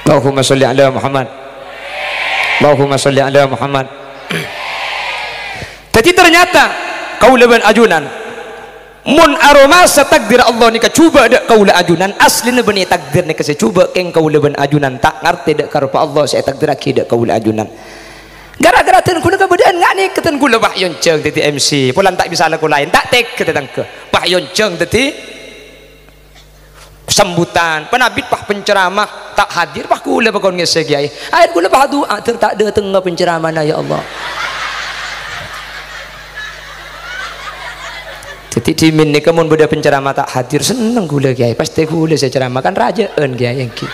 Allahumma sholli ala Muhammad. Allahumma sholli ala Muhammad. Dhâddhi, ternyata kaulâ bân ajunan, mon aromasa takdir Allah nèka jhubâ' dâ' kaulâ ajunan, asllina bânnè takdir nèka sè jhubâ', kèng kaulâ bân ajunan ta' ngartè dâ' karebbhâ Allah sè ètakdirraghi dâ' kaulâ ajunan. Ghârâ-ghârâ dân kaulâ kabâdâ'ân nga' nèka, dân kaulâ pas èyonjhâng dhâddhi M C, polana ta' bisa lako laèn, ta' tegghâ tatangghâ. Pas èyonjhâng dhâddhi sambutan, panabit pas penceramah ta' hadir, pas kaulâ pakon ngèssè kèyaè. Akhèr kaulâ pas adu'a, "Dâr ta' dâtengnga penceramana, ya Allah." Dhâddhi, dhimèn nèka mon bâdâ penceramah ta' hadir, senneng kaulâ kèyaè, pastè kaulâ sè ceramah, kan rajâ'ân kèyaè èngghi.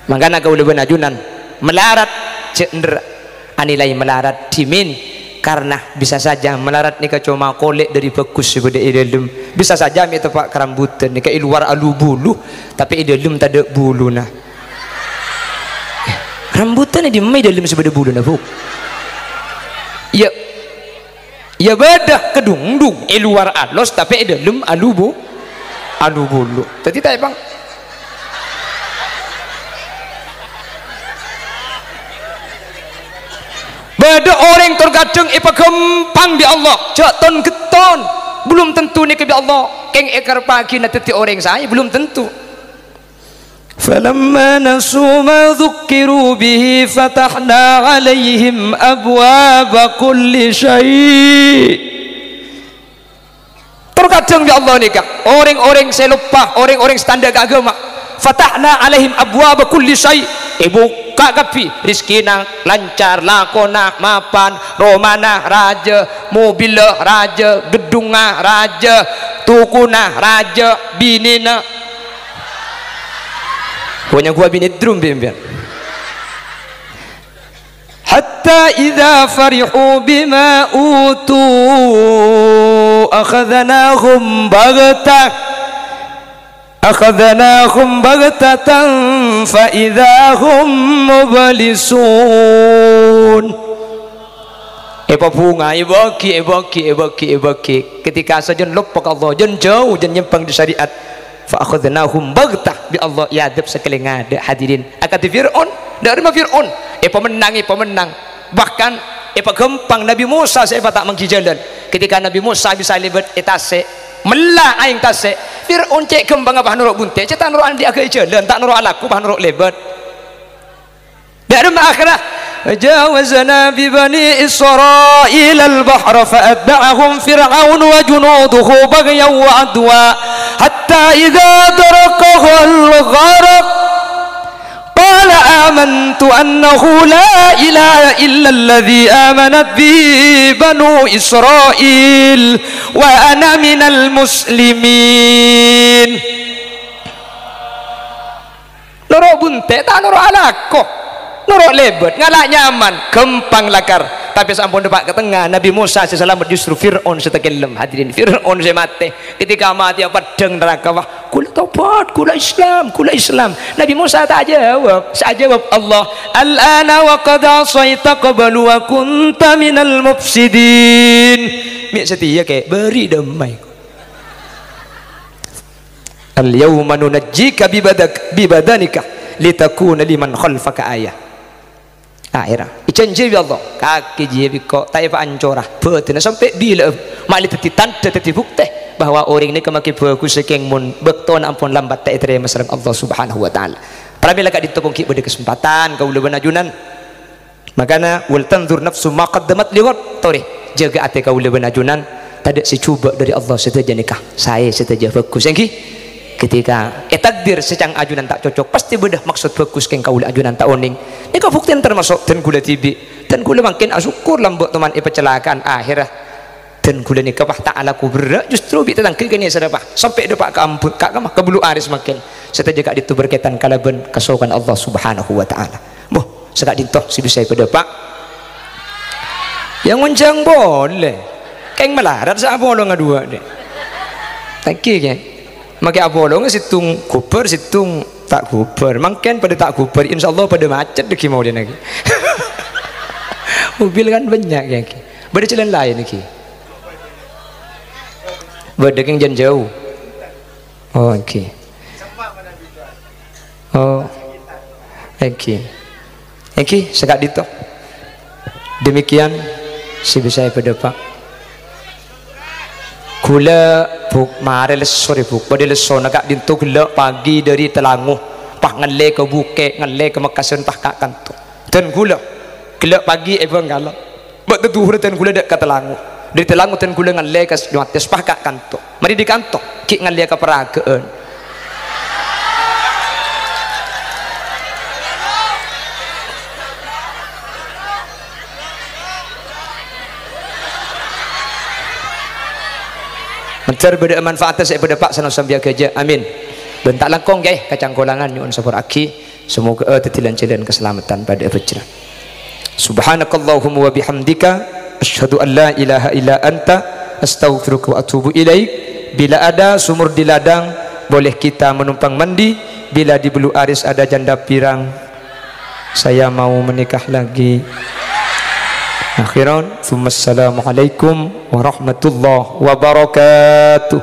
Mangkana kaulâ bân ajunan malarat, jhâ' endher anilai malarat dhimèn, karna bisa saja malarat nèka coma kolè' dâri bhâghus sè bâdâ è dâlem. Bisa saja mè' teppa' karambhudhân nèka è lowar alu-bulu, tapè è dâlem tadâ' buluna. Rambhudhân è dimma è dâlem sè bâdâ buluna, Bu? Iyâ. Iyâ bâdâ kadhungdhung, è lowar alos, tapè è dâlem alu-bu-, alu-bulu. Dhâddhi ta' èpang-, bâdâ orèng tor kadhâng èpaghâmpang bi' Allah, jhâ' ton-ghetton. Belum tentu nèka bi' Allah kèng èkarebbhâghina dhâddhi orèng saè, belum tentu. Falamma nasu ma dzukkiru bihi fatahna 'alaihim abwaba kulli syai'. Tor kadhâng bi' Allah nèka, orèng-orèng sè loppa, orèng-orèng sè ta' endâ' ka aghâma. Fatahna 'alaihim abwaba kulli syai'. Èbukka' kabbhi, rejhekkèna lancar, lakona mapan, romana rajâ, mobilla rajâ, ghedhungnga rajâ, tokona rajâ, binèna. Pokoknya gua bini drum, bi' empèyan. Hatta إذا فرحوا بما أوتوا أخذناهم بغتة، أخذناهم بغتة فإذا هم مبلسون. Èpabhunga, èbâghi, èbâghi, èbâghi, èbâghi. Ketika sajân loppa ka Allah, jân jâu, jân nyèmpang dâri syariat. Fa akhadznahum baghtah, bi' Allah èadhâb sakalèngnga, hadirin. Akadhi Fir'aun, dâ' remma Fir'aun. Èpamennang, èpamennang. Bahkan èpaghâmpang Nabi Musa sè èpata' mangghi jhâlân. Ketika Nabi Musa bisa lèbât è tasè', mella aèng tasè', Fir'aun cè' ghâmpangnga pas noro' bunte', cè' ta' noro' andi' aghâbây jhâlân, ta' noro' alako pas noro' lèbât. Dâ' remma akhèrra, "Jawazna bi bani Israilal bahra fa atba'ahum Fir'aun wa junuduhu baghyan wa adwa, hatta idza adrakahu al-gharaq." Qala amantu annahu la ilaha illalladzi amanat bihi banu Israil wa ana minal muslimin. Noro' bunte', ta' noro' alako. Noro' lèbât, ngala' nyaman, ghâmpang lakar. Tapè sampon dâpa' ka tengnga, Nabi Musa sè salamet justru Fir'aun sè takellem, hadirin. Fir'aun sè matè. Ketika matè, peddhâng naraka, wah, "Kaulâ tobat, kaulâ Islam, kaulâ Islam." Nabi Musa ta' ajâwâb, sè ajâwâb Allah, "Al-ana wa qad asaita qablu wa kunta minal mufsidin." Mè' satèya, Kè, bâri' dâmmai. "Al-yauma nunajjika bi badak-, bi badanika litakuna liman khalfaka ayah." Akhèrra, èjhânjhi bi' Allah, kakè jiyâ bi' engko' ta' èpaancora, bhâdhânna sampè' bilâ'â, ma'lè dhâddhi tandhâ, dhâddhi bhuktè bahwa orèng nèka makè bhâghussâ kèng mon bâktona ampon lambat ta' ètarèma sareng Allah Subhanahu wa Ta'ala. Pramèla ka'dinto pon ghi' bâdâ kasempadhân kaulâ bân ajunan. Makana, "Wal tanzur nafsum ma qaddamat lighad." Torè, jâgâ atè kaulâ bân ajunan, tadâ' sè jhubâ' dâri Allah sadhâjâ nèka. Saè sadhâjâ bhâghus, èngghi. Ketika ètakdir sè ca'na ajunan ta' cocok, pastè bâdâ maksod bhâghus kèng kaulâ ajunan ta' onèng. Nèka bhuktèna tamaso' dân kaulâ dhibi'. Dân kaulâ mangkèn asokkor lambâ' toman èpacalaka'an akhèrra. Dân kaulâ nèka pas ta' alako berrâ', justru bi' tatangghâ kènè' sè dâpa'. Sampè' dâpa' ka ambun, ka, ka, ka Bulu Aris mangkèn. Sadhâjâ ka'dinto berkaitan kalabân kasokanna Allah Subhanahu wa Ta'ala. Mbah, saka'dinto sè bisa èpadâpa'. Yâ ngonjhâng polè. Kèng malarat sè apolonga duwâ', Dhi'. Èngghi, Kè. Makè apolonga sèttong ghubâr, sèttong ta' ghubâr. Mangkèn padâ ta' ghubâr, insyaallah padâ macet dhâggi' maulana, Kè. Mobil kan bânnya', Kè, èngghi. Bâdâ jhâlân laèn, èngghi. Bâdâ kèng jhân jhâu. Oh, èngghi. Oh, èngghi. Èngghi, saka'dinto. Demikian sè bisa èpadâpa'. Kaulâ, Bu', marè lesso rè, Bu'. Bâdâ lessona ka'dinto ghellâ' pagi dâri Telangu. Pas ngallè ka Bukè', ngallè ka Mekkasân, pas ka kanto. Dân kaulâ, ghellâ' pagi è Bhângkalan. Bâkto dhuhurra dân kaulâ dâ' ka Telangu. Dâri Telangu dân kaulâ ngallè ka Sènyowates, pas ka kanto. Marè dâri kanto, ghi' ngallèya ka Paragâ'ân. Mandhâr bâdâ'â manfaatta sè èpadâpa' sanaossa sampèyan ghâjâ. Amin. Bân ta' langkong, Kè, kacangkolangan nyo'on sapora'aghi. Samoghâ'â dhâddhi lan-jhâlân kasalameddhân padâ'â bhâjrâ. Subhanakallahumma wa bihamdika, asyhadu an la ilaha illa anta, astaghfiruka wa atubu ilaik. Bila ada sumur di ladang, boleh kita menumpang mandi. Bila di Bulu Aris ada janda pirang, saya mau menikah lagi. Akhiran, tsumma assalamualaikum warahmatullahi wabarakatuh.